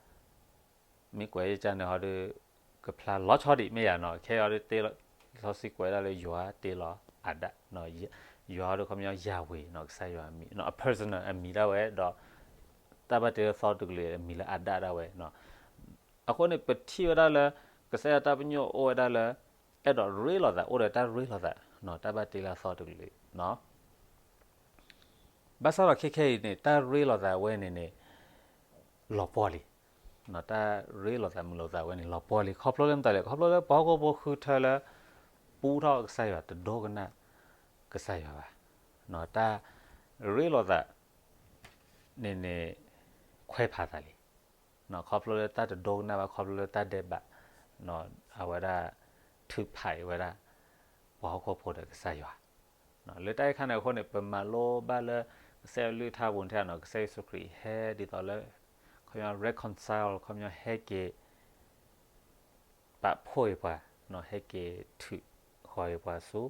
မ့ၢ်ကွဲးယကန့ၣ်ဟီဒီး ကဖျါလီၤဆီဒံး မ့ၢ်ယၤနီၤ. ခဲအံၤဒီး လံာ်စီဆှံကွဲးဒၣ်လၢယွၤတ့လီၤအၤဒၣ်, ယွၤဟီဒီးခီပညီယၤဝ့ၤနီၤ, ကစၢ်ယွၤအမံၤ အ personal အမံၤဒၣ်ဝဲဒီး တၢ်ဘၣ်တ့အသီတကလုာ်အမံၤလၢအၤဒၣ်ဒၣ်ဝဲနီၤ. အဃိန့ၣ် ပထံၣ်ဝဲဒၣ်လၢ ကစၢ်ယွၤတၢ်ပညိၣ်အိၣ်ဝဲဒၣ်လၢ အဲၣ်ဒိးရ့လိာ်သး အိၣ်ဒီးတၢ်ရ့လိာ်သး, တၢ်ဘၣ်တ့လၢအသီတကလုာ် ဘၣ်ဆၣ်ဒီးခဲခဲအံၤန့ၣ် တၢ်ရ့လိာ်သးဝဲန့ၣ်န့ၣ် လီၤပှီၢ်လံ. တၢ်ရ့လိာ်သးမုာ်လိာ်သးဝဲန့ၣ် လီၤပှီၢ်လံ. ခီဖျိလၢမတၤလဲၣ်, ခီဖျိလၢပှၤဟီၣ်ခိၣ်ဖိဃုထၢလၢ ပူထီၣ်ကစၢ်ယွၤ တဒိကနၣ်ကစၢ်ယွၤဘၣ်. တၢ်ရ့လိာ်သးန့ၣ်န့ၣ် ခွဲးဖးသးလံ. ခီဖျိလၢတၢ်တဒိကနၣ်ဘၣ်, ခီဖျိလၢတၢ်ဒဲးဘး, အဝဲဒၣ်ထုးဖးအံၤဝဲဒၣ် ပှၤဟီၣ်ခိၣ်ဖိဒီးကစၢ်ယွၤ. လၢတၢ်အံၤအခါန့ၣ်အဃိန့ၣ် ပမၤလိဘၣ်လၢ ကစၢ်ယွၤအကလုၢ်ကထါပူၤန့ၣ်နီၤ, ကစၢ်ယ့ၣ်ၡူးခရံာ်ဟဲဒ်သိးလၢ ခီပညီ reconcile ခီပညီဟဲက့ၤ ပာ်ဖှိၣ်အံၤပှၤ, ဟဲက့ၤထုးဃီၤအံၤပှၤဆူ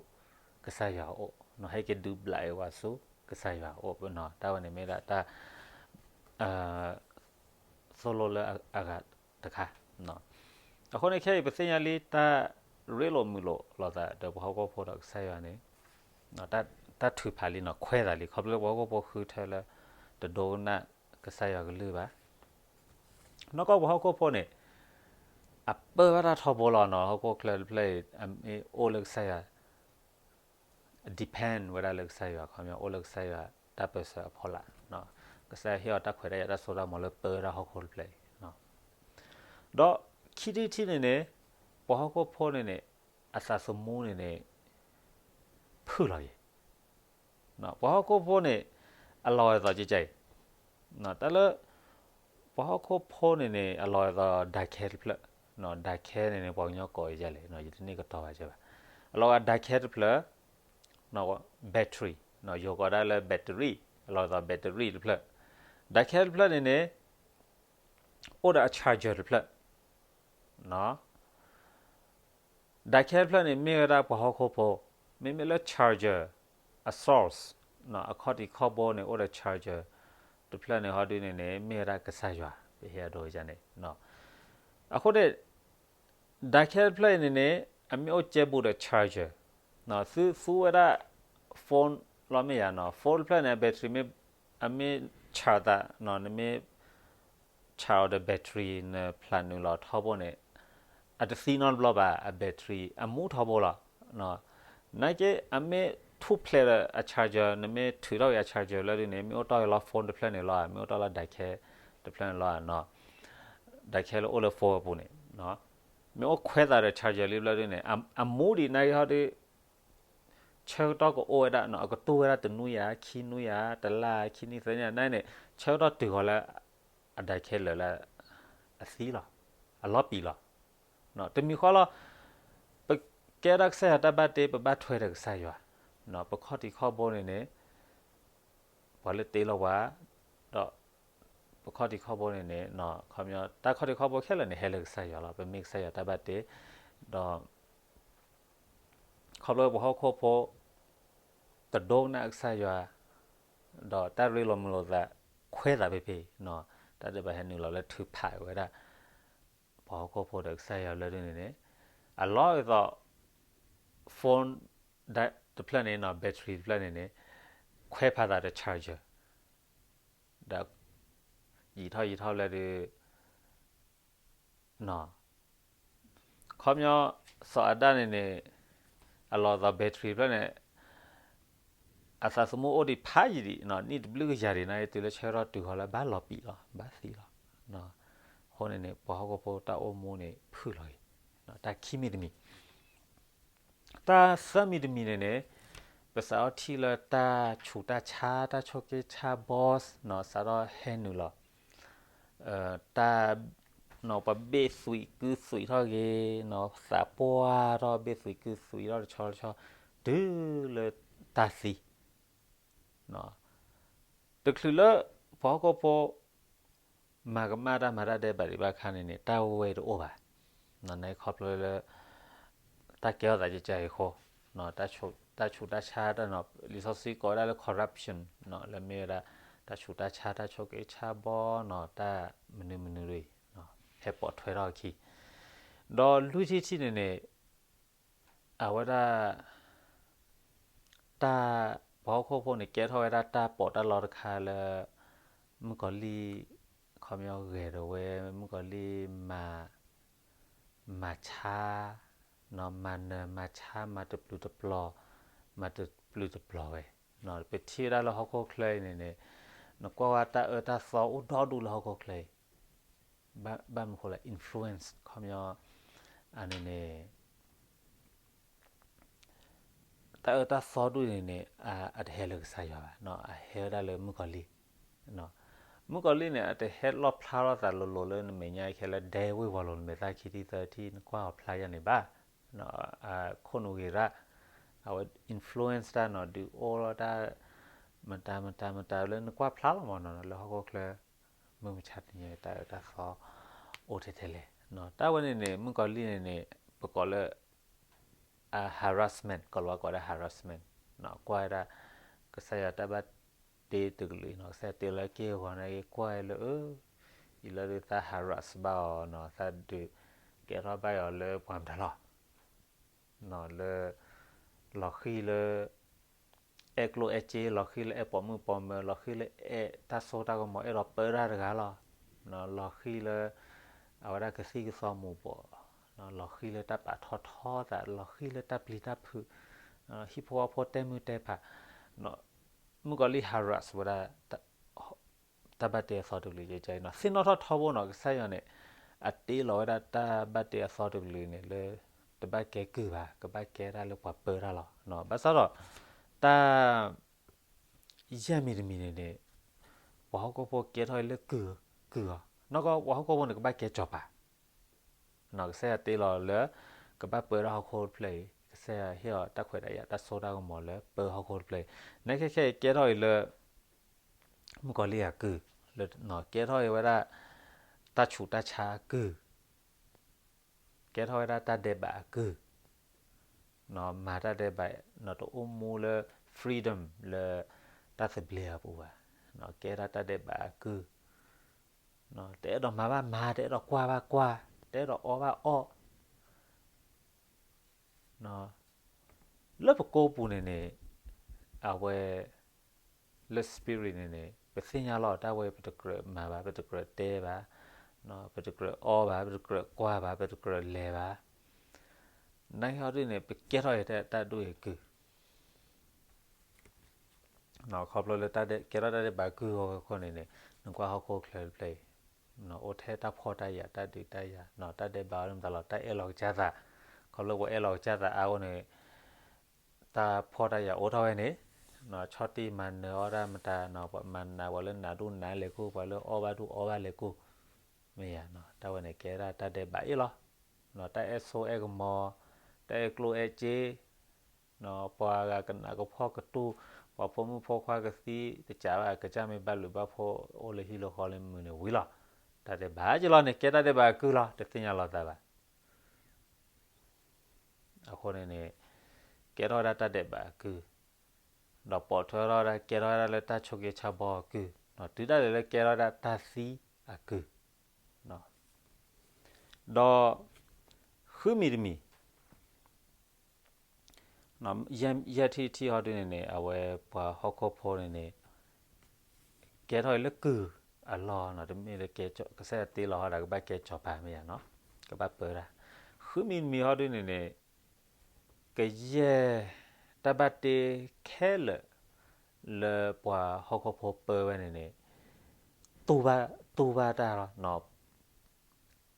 ကစၢ်ယွၤအအိၣ်, ဟဲက့ၤဒုးဘျးအံၤပှၤဆူ ကစၢ်ယွၤအအိၣ်. တၢ်ဝဲန့ၣ်မ့ၢ်ဒၣ်တၢ် သိၣ်လိလၢအဂၤတခါ. အဃိန့ၣ်ခဲအံၤ ပသ့ၣ်ညါလံ တၢ်ရ့လိာ်မုာ်လိာ်လိာ်သးဒီးပှၤဟီၣ်ခိၣ်ဖိဒီးကစၢ်ယွၤန့ၣ် တၢ်ထုးဖးလံနီၤ, ခွဲးသးလံ, ခီဖျိလၢပှၤဟီၣ်ခိၣ်ဖိဃုထၢလၢ တဒိကနၣ်ကစၢ်ယွၤကလုၢ်ဘၣ်. နီၢ်ကီၢ်ပှၤဟီၣ်ခိၣ်ဖိန့ၣ် အပၢဘၣ်တၢ်ထီဘိလီၤနီၤ, ဟီၣ်ခိၣ်ချၢတဖျၢၣ်အံၤ အမ့ၢ်အိၣ်လၢကစၢ်ယွၤ depend ဝဲဒၣ်လၢကစၢ်ယွၤ, ခီပညီအိၣ်လၢကစၢ်ယွၤတၢ်ပၢၢ်ဆၢအဖီလာ်, ကစၢ်ယွၤဟ့ၣ်အီၤတၢ်ခွဲးတၢ်ယာ်တၢ်စိတၢ်ကမီၤလၢပၢဝဲဒၣ်ဟီၣ်ခိၣ်တဖျၢၣ်အံၤ. ဒီးခံထံၣ်တထံၣ်န့ၣ်န့ၣ် ပှၤဟီၣ်ခိၣ်ဖိန့ၣ်န့ၣ် အသးသမူန့ၣ်န့ၣ် ဖုၣ်လီၤယံၤ ပှၤဟီၣ်ခိၣ်ဖိန့ၣ် အလီၤဂာ်ဒ်သိးကကဲအံၤ, တၢ်လၢ ပှၤဟီၣ်ခိၣ်ဖိန့ၣ်န့ၣ် အလီၤဂာ်ဒ်သိးဒၣ်ခဲတဖျၢၣ်, ဒၣ်ခဲန့ၣ်န့ၣ် ပှၤကညီကိးယဲလဲၣ်, ယတန့ၢ်ကတီၤဘၣ်ကဲဘၣ်, အလီၤဂာ်ဒၣ်ခဲတဖျၢၣ်, battery, ယိၤကိးဒၣ်လၢ battery, အလီၤဂာ်ဒ်သိး battery တဖျၢၣ်, ဒၣ်ခဲတဖျၢၣ်န့ၣ်န့ၣ် အိၣ်ဒီးအ charger တဖျၢၣ် ဒၣ်ခဲတဖျၢၣ်န့ၣ် မ့ၢ်ဝဲဒၣ်ပှၤဟီၣ်ခိၣ်ဖိ, မ့မ့ၢ်လၢ charger အ source, အခီၣ်ထံးခီၣ်ဘိန့ၣ် အိၣ်ဒီး charger တဖျၢၣ်န့ၣ် ဟီဒုန့ၣ်န့ၣ် မ့ၢ်ဝဲဒၣ်ကစၢ်ယွၤ, ပဟ့ၣ်အဒိန့ၣ်, အဃိန့ၣ် ဒၢးခဲတဖျၢၣ်အံၤန့ၣ်န့ၣ် အမ့ၢ်အိၣ်ကဲဘူးဒီး charger, သုသူဝဲဒၣ် phone လီၤမ့ၢ်ယၤနီၤ, phone တဖျၢၣ်န့ၣ် အ battery မ့ၢ် အမ့ၢ် charge သးနီၤ, နမ့ၢ် charge အီၤဒီး battery နဖျးနုာ်လီၤထီဘိန့ၣ် အတသံနီတဘျီဘၣ်, အ battery အမူထီဘိလီၤ. နာ်က့ အမ့ၢ်ထူၣ်ဖျဲးဒီးအ charger, နမ့ၢ်ထုးထီၣ်က့ၤအ charger လၢဒ်န့ၣ် မ့ၢ်အိၣ်တီၢ်က့ၤလီၤ phone တဖျၢၣ်န့ၣ်လီၤ, မ့ၢ်အိၣ်တီၢ်လၢဒၢးခဲတဖျၢၣ်န့ၣ်လီၤ, ဒၢးခဲလၢအိၣ်လၢ phone အပူၤန့ၣ် မ့ၢ်အိၣ်ခွဲးသးဒီး charger လံဘျီဒ်န့ၣ် အမူဒံးနာ်က့ဟီဒုး ဆၢကတီၢ်ကအိၣ်ဝဲဒၣ်နီၤ, အကတူၢ်ဝဲဒၣ်တနွံယၤ ခံနွံယၤ တလါ ခံနွံသၢနွံ နာ်န့ၣ် ဆၢကတီၢ်တုၤဃီၤလၢ အဒၢးခဲလၢာ်လၢ အသံလီၤ, အလီၤပံာ်လီၤ. တမံၤဃီလီၤ, ပကဲဒၣ်ကစၢ်ယွၤတၢ်ဘၣ်တ့ ပဘၣ်ထွဲဒီးကစၢ်ယွၤ, ပခီၣ်ထံးခီၣ်ဘိန့ၣ်န့ၣ် ပှၤလၢတ့လီၤပှၤ ဒီး ပခီၣ်ထံးခီၣ်ဘိန့ၣ်န့ၣ် ခီပညီ တၢ်ခီၣ်ထံးခီၣ်ဘိခဲလၢာ်န့ၣ် ဟဲလၢကစၢ်ယွၤလီၤ. ပမ့ၢ်ကစၢ်ယွၤတၢ်ဘၣ်တ့ ဒီး ခီဖျိပှၤဟီၣ်ခိၣ်ဖိ တဒိကနၣ်ကစၢ်ယွၤ ဒီးတၢ်ရ့လိာ်မုာ်လိာ်သး ခွဲးသးဖဲဖဲ တၢ်ဒဲးဘးဟဲနုာ်လီၤလၢထုးဖးဝဲဒၣ် ပှၤဟီၣ်ခိၣ်ဖိဒီးကစၢ်ယွၤလၢဒ်န့ၣ်န့ၣ် အလီၢ်အသိး phone တဖျၢၣ်န့ၣ်နီၤ battery တဖျၢၣ်န့ၣ်န့ၣ် ခွဲးဖးသးဒီး charger ဒီး ယံာ်ထီၣ်ယံာ်ထီၣ်လၢဒုး ခီပညီ စီၤအၤဒၣ်န့ၣ်န့ၣ် အလီၢ်အသိး battery တဖျၢၣ်န့ၣ် အသးသမူအိၣ်ဒံးဖးယံာ်ဒံး နံၣ်တဘျုးကယၤဒံး နာ်က့တုၤလၢဆၢကတီၢ်တုၤဃီၤလၢဘၣ်လီၤပံာ်လီၤ ဘၣ်သံလီၤ. အဃိန့ၣ်န့ၣ် ပှၤဟီၣ်ခိၣ်ဖိတၢ်အိၣ်မူန့ၣ်ဖုၣ်လီၤဂ့ၤ. တၢ်ခံမံၤတမံၤ တၢ်သၢမံၤတမံၤန့ၣ်န့ၣ် ပစးထီၣ်ထံၣ်လၢတၢ်ဆူးတၢ်ဆါ တၢ်ဆိၣ်က့ဆါဘီ စးထီၣ်ဟဲနုာ်လီၤ တၢ် ပဘ့ၣ်သွံးကုသွံးထီၣ်ဂ့ၤ သးပှၢ်ထီၣ်ဘ့ၣ်သွံးကုသွံးထီၣ်တဆီတဆီ တုၤလၢတၢ်သံ တချုးလၢ ပှၤဟီၣ်ခိၣ်ဖိ မၤကမၣ်တၢ်မၤတၢ်ဒဲးဘးဒံးဘၣ်ခါန့ၣ်န့ၣ် တၢ်ဝဲတအိၣ်ဘၣ်. နခီဖျိလၢ တၢ်ကဲထီၣ်သးကကဲအံၤအဃိ တၢ်ဆူးတၢ်ဆါတၢ်နီၤ လံာ်စီဆှံကိးဝဲဒၣ်လၢ corruption လၢမ့ၢ်ဝဲဒၣ် တၢ်ဆူးတၢ်ဆါ တၢ်ဆိၣ်က့ဆါဘီနီၤ တၢ်မနုၤမနုၤတဂ့ၤ ဟဲပိာ်ထွဲထီၣ်အခံ ဒီးလွံၢ်ထံၣ်တထံၣ်န့ၣ်န့ၣ် အဝဲဒၣ် တၢ် ပှၤဟီၣ်ခိၣ်ဖိန့ၣ် ကဲထီၣ်ဝဲဒၣ်တၢ်ပီးတၢ်လီတခါလၢ မုၣ်ကီၤလံၢ် ခီပညီဂဲၤဒၣ်ဝဲ မုၣ်ကီၤလံၢ် မၤ မၤဆါ မၤနၢၤ မၤဆါ မၤတပျုာ်တပျီၤ မၤတပျုာ်တပျီၤဝဲ ပထံၣ်ဝဲဒၣ်လၢဟီၣ်ခိၣ်ချၢအံၤန့ၣ်န့ၣ် နကွၢ်ဝဲတၢ်အၢတၢ်သီအိၣ်ဒီဒူၣ်လၢဟီၣ်ခိၣ်ချၢအံၤ ဘၣ်မနုၤဃိလဲၣ် influence ခီပညီ အန့ၣ်န့ၣ် တၢ်အၢတၢ်သီဒူၣ်န့ၣ်န့ၣ် အတဟဲလၢကစၢ်ယွၤဘၣ်, အဟဲဝဲဒၣ်လၢမုၣ်ကီၤလံၢ်. မုၣ်ကီၤလံၢ်န့ၣ် အတဟဲလီၣ်ဖျါထီၣ်သးလိၤလိၤလၢနမဲာ်ညါခဲလၢာ် ဒဲဝ့ၢ်ဝီၤလိၤ နမဲာ်သၣ်ခံထံၣ်သၢထံၣ် နကွၢ်အီၤဖျါယၤန့ၣ်ဘၣ်. ခိၣ်နူာ်ဂ့ၤရၣ်, အဝဲ influence တၢ်နီၤ ဒုးအိၣ်လီၤတၢ် မတၤမတၤမတၤလၢနကွၢ်ဖျါလီၤမးနီၤ လၢဟီၣ်ခိၣ်ချၢ မုၢ်မဆါတနံၤတၢ်အၢတၢ်သီ အိၣ်ထဲထဲလဲၣ်. တၢ်ဝဲန့ၣ်န့ၣ် မုၣ်ကီၤလံၢ်န့ၣ်န့ၣ် ပကိးလၢ အ harassment ကီၤလၤဝါကိးဒၣ် harassment ကွၢ်ဝဲဒၣ် ကစၢ်ယွၤတၢ်ဘၣ်တ့တကလုာ်နီၤ ကစၢ်ယွၤတ့လၢက့ၢ်ဂီၤန့ၣ် ကွၢ်လၢ အံၤလၢဒုးသး harass ဘၣ်အီၤနီၤ သးဒုးကဲထီၣ်ဘၣ်အီၤလၢပှၤမတၤလီၤ လၢ လီၤဃံၤလၢ အဲၣ်ကျိၣ်အဲၣ်စ့ လီၤဃံၤလၢအဲၣ်ပိာ်မုၣ်ပိာ်မၢၤ လီၤဃံၤလၢအဲၣ်တၢ်စိတၢ်ကမီၤ အဲၣ်ဒိးပၢတၢ်တဂၤလီၤ. လီၤဃံၤလၢ အဝဲဒၣ်ကသံၣ်ကသီမူးပိာ်, လီၤဃံၤလၢတၢ်ပာ်ထီၣ်ထီသး လီၤဃံၤလၢတၢ်ပျံၤတၢ်ဖုး, ဟံၣ်ဖိဃီဖိတဲမုၢ်တဲဖး, မုၣ်ကီၤလံၢ် harass ဝဲဒၣ် တၢ်ဘၣ်တ့အသီတကလုာ်ကကဲအံၤနီၤ သ့ၣ်နီၣ်ထီၣ်ထီဘိနီၤ ကစၢ်ယွၤန့ၣ် အတ့လီၤဝဲဒၣ်တၢ်ဘၣ်တ့အသီတကလုာ်န့ၣ်လၢ တဘၣ်ကဲကုၢ်ဘၣ် ကဘၣ်ကဲဒၣ်လၢပှၤပၢတၢ်လီၤ. ဘၣ်ဆၣ်ဒီး တၢ် ယဲၢ်မံၤတမံၤန့ၣ်န့ၣ် ပှၤဟီၣ်ခိၣ်ဖိကဲထီၣ်အံၤလၢကုၢ် ကုၢ်အီၤ နီၢ်ကီၢ်ပှၤဟီၣ်ခိၣ်ဖိန့ၣ် ကဘၣ်ကဲစီၤပၤ ကစၢ်ယွၤတ့လီၤလၢ ကဘၣ်ပၢဒၣ်ဟီၣ်ခိၣ်တဖျၢၣ်အံၤ ကစၢ်ယွၤဟ့ၣ်အီၤတၢ်ခွဲးတၢ်ယာ်တၢ်စိတၢ်ကမီၤလၢပၢဟီၣ်ခိၣ်တဖျၢၣ်အံၤ နခဲခဲအံၤကဲထီၣ်အံၤလၢ မုၣ်ကီၤလံၢ်အကုၢ် လၢကဲထီၣ်အံၤဝဲဒၣ် တၢ်ဆူးတၢ်ဆါအကုၢ် ကဲထီၣ်ဝဲဒၣ်တၢ်ဒဲးဘးအကုၢ် မၤတၢ်ဒဲးဘး တအိၣ်မူလၢ freedom လၢ တၢ်သဘျ့အပူၤဘၣ် ကဲဒၣ်တၢ်ဒဲးဘးအကုၢ် တအဲၣ်ဒိးမၤဘၣ်မၤ တအဲၣ်ဒိးကွၢ်ဘၣ်ကွၢ် တအဲၣ်ဒိးအီဘၣ်အီ လၢပကိးပူၤန့ၣ်န့ၣ် အဝဲ လၢ spirit န့ၣ်န့ၣ် ပသ့ၣ်ညါလီၤတၢ်ဝဲ ပတကြၢးမၤဘၣ် ပတကြၢးတဲဘၣ်, ပတကြၢးအီဘၣ် ပတကြၢးကွၢ်ဘၣ် ပတကြၢးလဲၤဘၣ်, နာ်က့ဟီဒုန့ၣ် ပကဲထီၣ်အံၤတၢ်ဒိၣ်အံၤကုၢ် ခီဖျိလၢတၢ်ဒဲးကဲထီၣ်တၢ်ဒဲးဘးကုၢ်အဃိန့ၣ်န့ၣ် နကွၢ်ဟီၣ်ခိၣ်ချၢတဖျၢၣ်အံၤ အိၣ်ထဲတၢ်ဖှီၣ်တၢ်ယာ် တၢ်ဒုးတၢ်ယၤ တၢ်ဒဲးဘးအီၤလၢမတၤလီၤ တၢ်အဲၣ်လီၤကစၢ်သး, ခီဖျိပှၤအဲၣ်လီၤကစၢ်သးအါအဃိန့ၣ် တၢ်ဖှီၣ်တၢ်ယာ်အိၣ်ထီၣ်ဝဲန့ၣ် ဆီၣ်တံၢ်မၤနၢၤအီၣ်တၢ်မတၤ ပှၤမၤနး ပှၤလၢနးဒူၣ်နးလဲၤကိၢ် ပှၤလၢအီၣ်ဘၣ်ဒူၣ်အီဘၣ်လဲၤကိၢ် မ့ၢ်ယၤ တၢ်ဝဲန့ၣ်ကဲဒၣ်တၢ်ဒဲးဘးအ့ၣ်လီၤ. တၢ်အဲၣ်ဆိအဲၣ်ကမီၤ တၢ်အဲၣ်ကျိၣ်အဲၣ်စ့ ပှၤဂၤကနးကဖှီၣ်ကတူၢ် ပှၤဖိမုၣ်ဖိခွါကသံ တကးဘၣ် ကစၢ်မ့ၢ်ဘၣ်ဘျုးဘၣ်ဖှိၣ် အိၣ်လၢဟံၣ်လၢဃီလၢမုာ်န့ၣ်ဝံၤလီၤ. တၢ်ဒဲးဘးက့လီၤန့ၣ် ကဲတၢ်ဒဲးဘးအကုၢ်လီၤ တသ့ၣ်ညါလီၤသးဘၣ်. အဃိန့ၣ်န့ၣ် ကဲထီၣ်ဝဲဒၣ်တၢ်ဒဲးဘးအကုၢ်, ဒီးပိာ်ထွဲထီၣ်ဝဲဒၣ် ကဲထီၣ်ဝဲဒၣ်လၢတၢ်ဆိးက့ဆါဘီအကုၢ်, တုၤဒၣ်လဲာ်လၢကဲထီၣ်ဝဲဒၣ်တၢ်သံအကုၢ် ဒီး ဃုမံၤတမံၤ ယဲၢ်ထံၣ်တထံၣ်ဟီဒုန့ၣ်န့ၣ် အဝဲပှၤဟီၣ်ခိၣ်ဖိန့ၣ်န့ၣ် ကဲထီၣ်အံၤလၢကုၢ်အလီၢ်နီၤ, တမ့ၢ်လၢကစၢ်ယွၤတ့လီၤဟီဒၣ် ကဘၣ်ကဲစီၤပၤမ့ၢ်ယၤနီၤ, ကဘၣ်ပၢတၢ်. ဃုမံၤတမံၤဟီဒုန့ၣ်န့ၣ် ကယဲၢ်တၢ်ဘၣ်တ့ခဲလၢာ် လၢပှၤဟီၣ်ခိၣ်ဖိပၢဝဲန့ၣ်န့ၣ် တူၢ်ဘၣ်တၢ်လီၤ.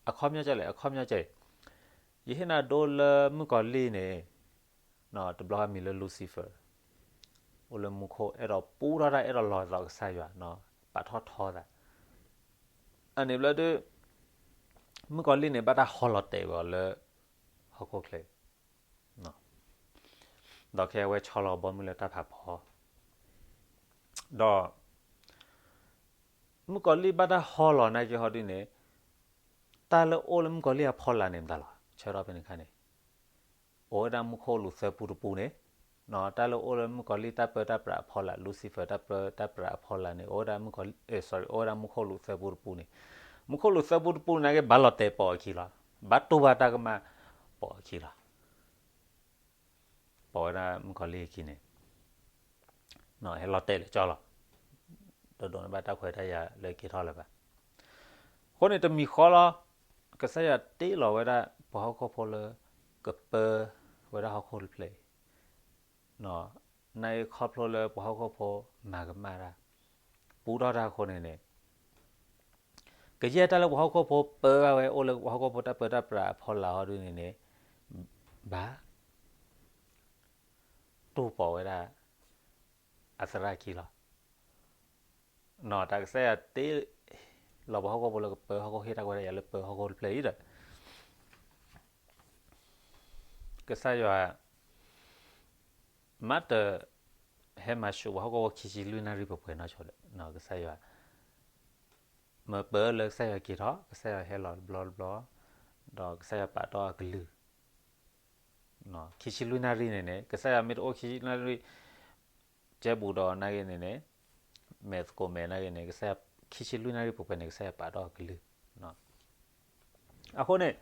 အခီပညီကလဲၣ်, အခီပညီကလဲၣ်, ယဟ့ၣ်နၤဒိလၢမုၣ်ကီၤလံၢ်န့ၣ် တဘျီအမံၤလၢ Lucifer, အိၣ်လၢမူခိၣ်အဲၣ်ဒိးပူထီၣ်တၢ်အဲၣ်ဒိးလီၤသးကစၢ်ယွၤ, ပာ်ထီၣ်ထီသး, အန့ၣ်ဘျီဒု မုၣ်ကီၤလံၢ်န့ၣ် ဘၣ်တၢ်ဟီလီၤတဲာ်ဝဲအီၤလၢ ဟီၣ်ခိၣ်ချၢ ဒီးခဲအဝဲဆီလီၤဘီမုၢ်လၢတၢ်ဖးဖီ, ဒီး မုၣ်ကီၤလံၢ်ဘၣ်တၢ်ဟီလီၤနာ်က့ဟီဒုန့ၣ်, တၢ်လၢအိၣ်လၢမုၣ်ကီၤလံၢ်အဖီလာ်န့ၣ်မတၤလီၤ, ဆၢထီၣ်ဖဲန့ၣ်အခါန့ၣ်, အိၣ်ဝဲဒၣ်မူခိၣ်လူၤသၢပူတပူန့ၣ်, တၢ်လၢအိၣ်လၢမုၣ်ကီၤလံၢ်တၢ်ပၢတၢ်ပြးအဖီလာ်, Lucifer တၢ်ပၢတၢ်ပြးအဖီလာ်န့ၣ် အိၣ်ဝဲဒၣ်မုၣ်ကီၤလံၢ်, အိၣ်ဝဲဒၣ်မူခိၣ်လူၤသၢပူတပူန့ၣ်, မူခိၣ်လူၤသၢပူတပူန့ၣ်နာ်က့ ဘၣ်လီၤတဲာ်ပိာ်အခံလီၤ, ဘၣ်တူၢ်ဘၣ်တၢ်ကမၣ်ပိာ်အခံလီၤ. ပိာ်ဝဲဒၣ်မုၣ်ကီၤလံၢ်အခံန့ၣ်, ဟဲလီၤတဲာ်လၢကၠီလီၤ, ဒိၣ်ဒိၣ်န့ၣ်ဘၣ်တၢ်ခွဲးတၢ်ယာ်လၢက့ၤထီၣ်လၢၤဘၣ်. အဃိန့ၣ်တမံၤဃီလီၤ, ကစၢ်ယွၤတ့လီၤဝဲဒၣ်ပှၤဟီၣ်ခိၣ်ဖိလၢ ကပၢဝဲဒၣ်ဟီၣ်ခိၣ်တဖျၢၣ်အံၤ, နာ်က့ခီဖျိလၢပှၤဟီၣ်ခိၣ်ဖိမၤကမၣ်တၢ်, ပူထီၣ်တၢ်အဃိန့ၣ်န့ၣ် ကယဲၢ်တၢ်လၢပှၤဟီၣ်ခိၣ်ဖိပၢဝဲ အိၣ်လၢပှၤဟီၣ်ခိၣ်ဖိတၢ်ပၢတၢ်ပြးအဖီလာ်ဟီဒုန့ၣ်န့ၣ်, ဘၣ်တူၢ်ပိာ်ဝဲဒၣ်အသရၣ်ခံလီၤ. တၢ်ကစၢ်ယွၤတ့လီၤပှၤဟီၣ်ခိၣ်ဖိလၢကပၢ ဟီၣ်ခိၣ်ဟ့ၣ်တၢ်ခွဲးတၢ်ယာ်လၢပၢဟီၣ်ခိၣ်တဖျၢၣ်အံၤဒီး ကစၢ်ယွၤ မ့ၢ်တ ဟဲမၤဆူၣ်ပှၤဟီၣ်ခိၣ်ဖိခံဆံလွံၢ်နၣ်ရံၣ်ပှဲၤပှဲၤနီၢ်ဆိဒီး ကစၢ်ယွၤ မ့ၢ်ပၢလၢကစၢ်ယွၤက့ၤထီၣ် ကစၢ်ယွၤဟဲလီၤတဘျီတဘျီ ဒီးကစၢ်ယွၤပာ်တီၢ်အကလုၢ် ခံဆံလွံၢ်နၣ်ရံၣ်န့ၣ်န့ၣ် ကစၢ်ယွၤမ့ၢ်တအိၣ်ခံဆံလွံၢ်နၣ်ရံၣ် ကဲဘူးဒီးနာ်က့န့ၣ်န့ၣ် မဲာ်သကိးမဲာ်နာ်က့န့ၣ် ကစၢ်ယွၤ ခံဆံလွံၢ်နၣ်ရံၣ်ပှဲၤပှဲၤန့ၣ် ကစၢ်ယွၤပာ်တီၢ်အကလုၢ် အဃိန့ၣ်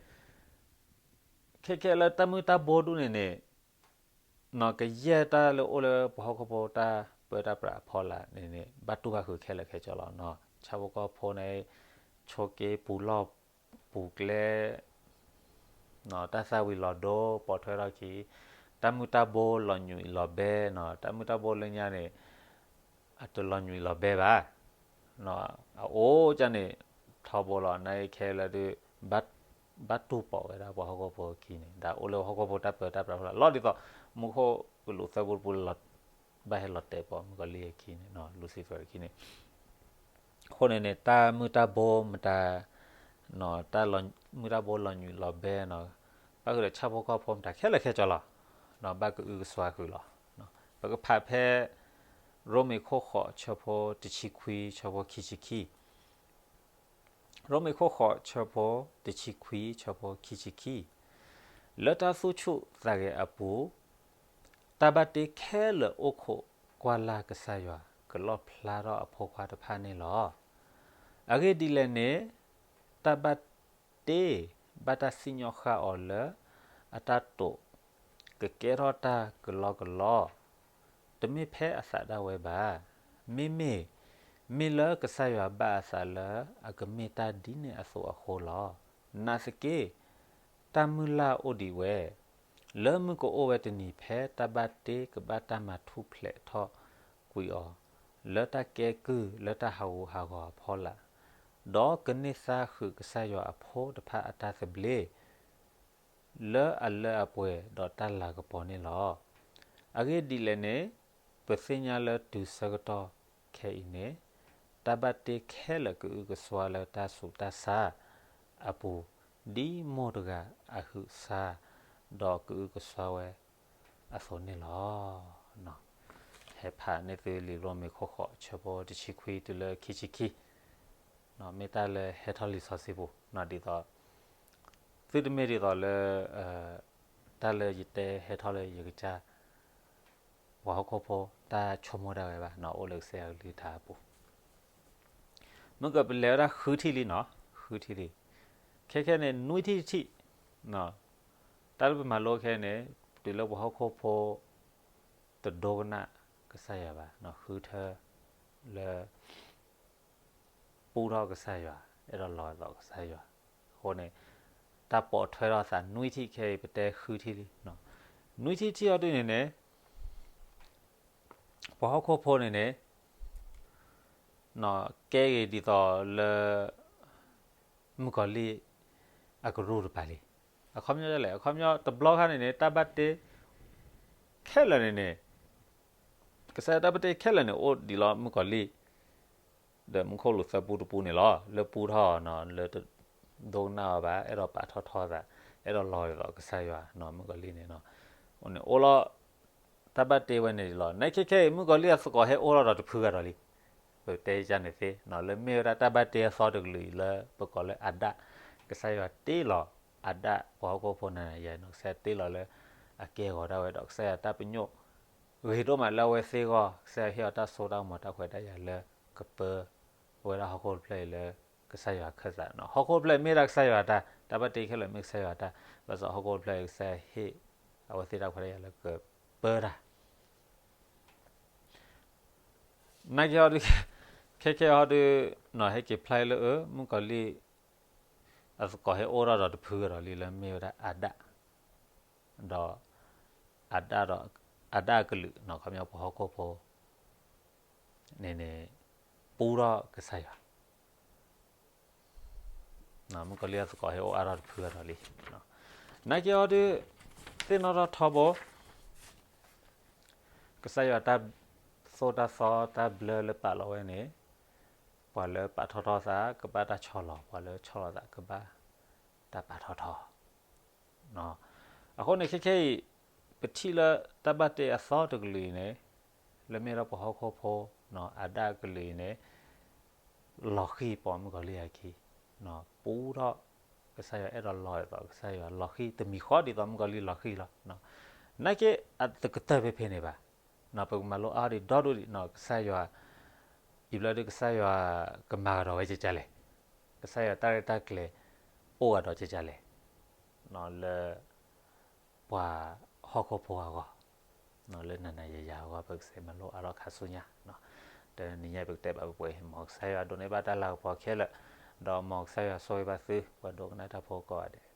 ခဲခဲလၢတၢ်မုၢ်တၢ်ဘိဒူၣ်န့ၣ်န့ၣ် ကယဲၢ်တၢ်လၢအိၣ်လၢပှၤဟီၣ်ခိၣ်ဖိတၢ်ပၢတၢ်ပြးအဖီလာ်န့ၣ်န့ၣ် ဘၣ်တူၢ်ဘၣ်ဃုာ်ခဲလၢာ်ခဲဆ့လီၤ. ဆၣ်ဖိကီၢ်ဖိန့ၣ် ဆိးက့ပူၤလီၢ်ပူၤကျဲ တၢ်သၣ်ဝံၤလီၤဒိ ပိာ်ထွဲထီၣ်ခံ တၢ်မုၢ်တၢ်ဘိလီၤညွံးလီၤဘဲ တၢ်မုၢ်တၢ်ဘိလၢညါန့ၣ် အတလီၤညွံးလီၤဘဲဘၣ် အအိၣ်ကန့ၣ် ထီဘိလီၤ နာ်က့ခဲလၢာ်ဒုး ဘၣ်တူၢ်ပိာ်ဝဲဒၣ်ပှၤဟီၣ်ခိၣ်ဖိအခံန့ၣ် ဒီးအိၣ်လၢဟီၣ်ခိၣ်ဖိတၢ်ပၢတၢ်ပြးဖိလီၤ လီၤဒ်သိး မူခိၣ်ကလူးသၢပူတပူ ဘၣ်ဟဲလီၤတဲာ်ပိာ်မုၣ်ကီၤလံၢ်အခံန့ၣ် Lucifer အခံန့ၣ် အဃိန့ၣ်န့ၣ် တၢ်မုၢ်တၢ်ဘိမတၤ တၢ်မုၢ်တၢ်ဘိလီၤညွံးလီၤဘဲနီၤ ဘၣ်ဃုာ်ဒီးဆၣ်ဖိကီၢ်ဖိမတၤခဲလၢာ်ခဲဆ့လီၤ ဘၣ်ကအုကစွါဃုာ်လီၤ. ပကဖးဖဲ ရိမ့ၤခိၣ်ဃိးဆၢဖိတဆံခွံ ဆၢဖိခံဆံခံ ရိမ့ၤခိၣ်ဃိးဆၢဖိတဆံခွံ ဆၢဖိခံဆံခံ လၢတၢ်သူၣ်ဆူၣ်သးဂဲၤအပူၤ တၢ်ဘၣ်တ့ခဲလၢာ်အိၣ်ခိးကွၢ်လၢ်ကစၢ်ယွၤ ကလီၣ်ဖျါထီၣ်အဖိခွါတဖၣ်န့ၣ်လီၤ. အဂ့ၢ်ဒ်လဲၣ်န့ၣ် တၢ်ဘၣ်တ့ ဘၣ်တၢ်စံၣ်ညီၣ်ဃၣ်အီၤလၢ အတၢ်တိာ် ကကဲထီၣ်တၢ်ကလီကလီ, တမ့ၢ်ဖဲအသးဒၣ်ဝဲဘၣ်. မ့မ့ၢ်, မ့ၢ်လၢကစၢ်ယွၤဘၣ်အသးလၢအကမ့ၢ်တၢ်ဒ်န့ၣ်အသိးအဃိလီၤ. နာ်သက့, တၢ်မုၢ်လၢ်အိၣ်ဒံးဝဲ, လၢမုၢ်ကအိၣ်ဝဲတနံၤဖဲတၢ်ဘၣ်တ့ကဘၣ်တၢ်မၤထူၣ်ဖျဲးထီၣ်ကွံာ်အီၤ, လၢတၢ်ကဲကုၢ်လၢတၢ်ဟးဂူာ်ဟးဂီၤအဖီလာ်, ဒီးကန့ၢ်သါဃုာ်ကစၢ်ယွၤအဖိတဖၣ်အတၢ်သဘျ့ လၢအလၢအပှဲၤဒီးတၢ်လၤကပီၤန့ၣ်လီၤ. အဂ့ၢ်ဒ်လဲၣ်န့ၣ်, ပသ့ၣ်ညါလၢတုၤဆၢကတီၢ်ခဲအံၤန့ၣ်, တၢ်ဘၣ်တ့ခဲလၢာ်ကအုကစွါလၢတၢ်ဆူးတၢ်ဆါအပူၤ, ဒ်မိၢ်တဂၤအဟုးဆါ, ဒီးကအုကစွါဝဲအသိးန့ၣ်လီၤ. ဟဲဖးန့ၢ်သုလံာ်ရိမ့ၤခိၣ်ဃိး ဆၢဖိတဆံခွံတုၤလၢခံဆံခံ, မ့ၢ်တၢ်လၢဟဲထီၣ်လံာ်စီဆှံပူၤ, ဒ်သိး သုတမ့ၢ်ဒ်သိးလၢ တၢ်လၢယတဲဟဲထီၣ်လၢယကစၢ် ပှၤဟီၣ်ခိၣ်ဖိတၢ်ဆိကမိၣ်ဒၣ်ဝဲဘၣ်, အိၣ်လၢကစၢ်ယွၤကလုၢ်ကထါအပူၤ. မ့ၢ်ကပလဲၤဝဲဒၣ်ဃုထံၣ်လံနီၤ, ဃုထံၣ်လံ. ခဲခဲန့ၣ် နွံထံၣ်တထံၣ်, တၢ်လၢပမၤလိခဲန့ၣ်, တုၤလၢပှၤဟီၣ်ခိၣ်ဖိ တဒိကနၣ်ကစၢ်ယွၤဘၣ်, ဃုထၢလၢ ပူထီၣ်ကစၢ်ယွၤ, အဲၣ်ဒိးလီၤသိးကစၢ်ယွၤ. အဃိန့ၣ် တၢ်ပိာ်ထွဲထီၣ်သးနွံထံၣ်ခဲအံၤ ပတဲဃုထံၣ်လံ. နွံထံၣ်တထံၣ်အီၤဒ်န့ၣ်န့ၣ်, ပှၤဟီၣ်ခိၣ်ဖိန့ၣ်န့ၣ် ကဲဂ့ၤဒ်သိးလၢ မုၣ်ကီၤလံၢ်အကရူၢ်တပၤလံ. အခီပညီဒ်လဲၣ်, အခီပညီတဘျီခါန့ၣ်န့ၣ် တၢ်ဘၣ်တ့ခဲလၢာ်န့ၣ်န့ၣ် ကစၢ်ယွၤတၢ်ဘၣ်တ့ခဲလၢာ်န့ၣ် အိၣ်ဒံးလီၤမုၣ်ကီၤလံၢ် ဒီးမူခိၣ်လိာ်သၢပူတပူန့ၣ်လီၤ. လၢပူထီၣ်နီၤ လၢတဒိကနၣ်အီၤဘၣ်, အဲၣ်ဒိးပာ်ထီၣ်ထီသး, အဲၣ်ဒိးလီၤဒ်သိးကစၢ်ယွၤနီၤ မုၣ်ကီၤလံၢ်န့ၣ်နီၤ. အိၣ်န့ၣ်အိၣ်လီၤ တၢ်ဘၣ်တ့ဝဲန့ၣ်လီၤ. နာ်က့ခဲအံၤ မုၣ်ကီၤလံၢ်အသကိးဟဲအိၣ်ထီၣ်ဒီးတဖုဂၤဒီးလံ. ပတဲကန့ၣ်သ့နီၤ လၢမ့ၢ်ဝဲဒၣ်တၢ်ဘၣ်တ့အသီတကလုာ်အံၤ လၢပကိးလၢအဒၣ်, ကစၢ်ယွၤတ့လီၤအဒၣ် ပှၤဟီၣ်ခိၣ်ဖိနၤယၤနီၤ, ကစၢ်ယွၤတ့လီၤလၢအကဲဂီၤဒၣ်ဝဲဒီး ကစၢ်ယွၤတၢ်ပညိၣ် ဂ့ၤဒိၣ်မးလၢအဝဲသ့ၣ်အဂီၢ်, ကစၢ်ယွၤဟ့ၣ်အီၤတၢ်စိတၢ်ကမီၤတၢ်ခွဲးတၢ်ယာ်လၢကပၢဝဲဒၣ်ဟီၣ်ခိၣ်တဖျၢၣ်အံၤလၢကစၢ်ယွၤခၢၣ်သးနီၤ. ဟီၣ်ခိၣ်တဖျၢၣ်အံၤမ့ၢ်ဒၣ်ကစၢ်ယွၤတၢ်, တၢ်ဘၣ်တ့ခဲလၢာ်မ့ၢ်ကစၢ်ယွၤတၢ်, ဘၣ်ဆၣ်ဟီၣ်ခိၣ်တဖျၢၣ်အံၤ ကစၢ်ယွၤဟ့ၣ်အဝဲသ့ၣ်တၢ်ခွဲးတၢ်ယာ်လၢကပၢတၢ် နာ်က့ဟီဒုး, ခဲခဲဟီဒုး, နီၤဟဲက့ၤဖျါလၢအၢ မုၣ်ကီၤလံၢ် အသကိးဟဲအိၣ်ထီၣ်ဒီးတဖုဒီးလံလၢမ့ၢ်ဝဲဒၣ်အဒၣ်, ဒီး အဒၣ်ဒီး, အဒၣ်အကလုာ်နီၤ ခီပညီပှၤဟီၣ်ခိၣ်ဖိ န့ၣ်န့ၣ် ပူထီၣ်ကစၢ်ယွၤ မုၣ်ကီၤလံၢ်အသကိးဟဲအိၣ်အါထီၣ်တဖုအါထီၣ်လံ. နာ်က့အီၤဒုး, သ့ၣ်နီၣ်ထီၣ်ထီဘိ, ကစၢ်ယွၤတၢ်သိၣ်တၢ်သီတၢ်ဘျၢလၢပာ်လီၤဝဲန့ၣ်, ပှၤလၢပာ်ထီၣ်ထီသးကဘၣ်တၢ်ဆီၣ်လီၤ, ပှၤလၢဆီၣ်လီၤသးကဘၣ်တၢ်ပာ်ထီၣ်ထီ အဃိန့ၣ်ခဲခဲအံၤ, ပထံၣ်လၢတၢ်ဘၣ်တ့အသီတကလုာ်အံၤန့ၣ်, လၢမ့ၢ်ဒီးပှၤဟီၣ်ခိၣ်ဖိ, အဒၣ်အကလုာ်အံၤန့ၣ်, လီၤဃံၤပိာ်မုၣ်ကီၤလံၢ်အခံ, ပူထီၣ်ကစၢ်ယွၤ အဲၣ်ဒိးလီၤဒ်သိးကစၢ်ယွၤ လီၤဃံၤတမံၤဃီဒ်သိးမုၣ်ကီၤလံၢ်လီၤဃံၤလီၤ. နာ်က့အတကတၢၢ်ဖဲဖဲန့ၣ်ဘၣ်, ပကမၤလိအါဒံးဒီဒူၣ်ဒံး ကစၢ်ယွၤ, ယံာ်ဘျီဒုးကစၢ်ယွၤကမၤကဒီးဝဲကကလဲၣ်, ကစၢ်ယွၤတၢ်ရဲၣ်တၢ်ကျဲၤအိၣ်ဂၤဒီးကကလဲၣ်, လၢ ပှၤဟီၣ်ခိၣ်ဖိအဂီၢ်, လၢနၤနၤယၤယၤအဂီၢ် ပကစးမၤလိအါထီၣ်ခါဆူညါ, တနံၤညါပကတဲဘၣ်ပှဲၤပှဲၤ မ်ကစၢ်ယွၤဒိးန့ၢ်ဘၣ်တၢ်လၤကပီၤခဲလၢာ်, ဒီးမ်ကစၢ်ယွၤဆိၣ်ဂ့ၤဘၣ်သုပှၤဒိကနၣ်တၢ်ဖိကိးဂၤဒဲး.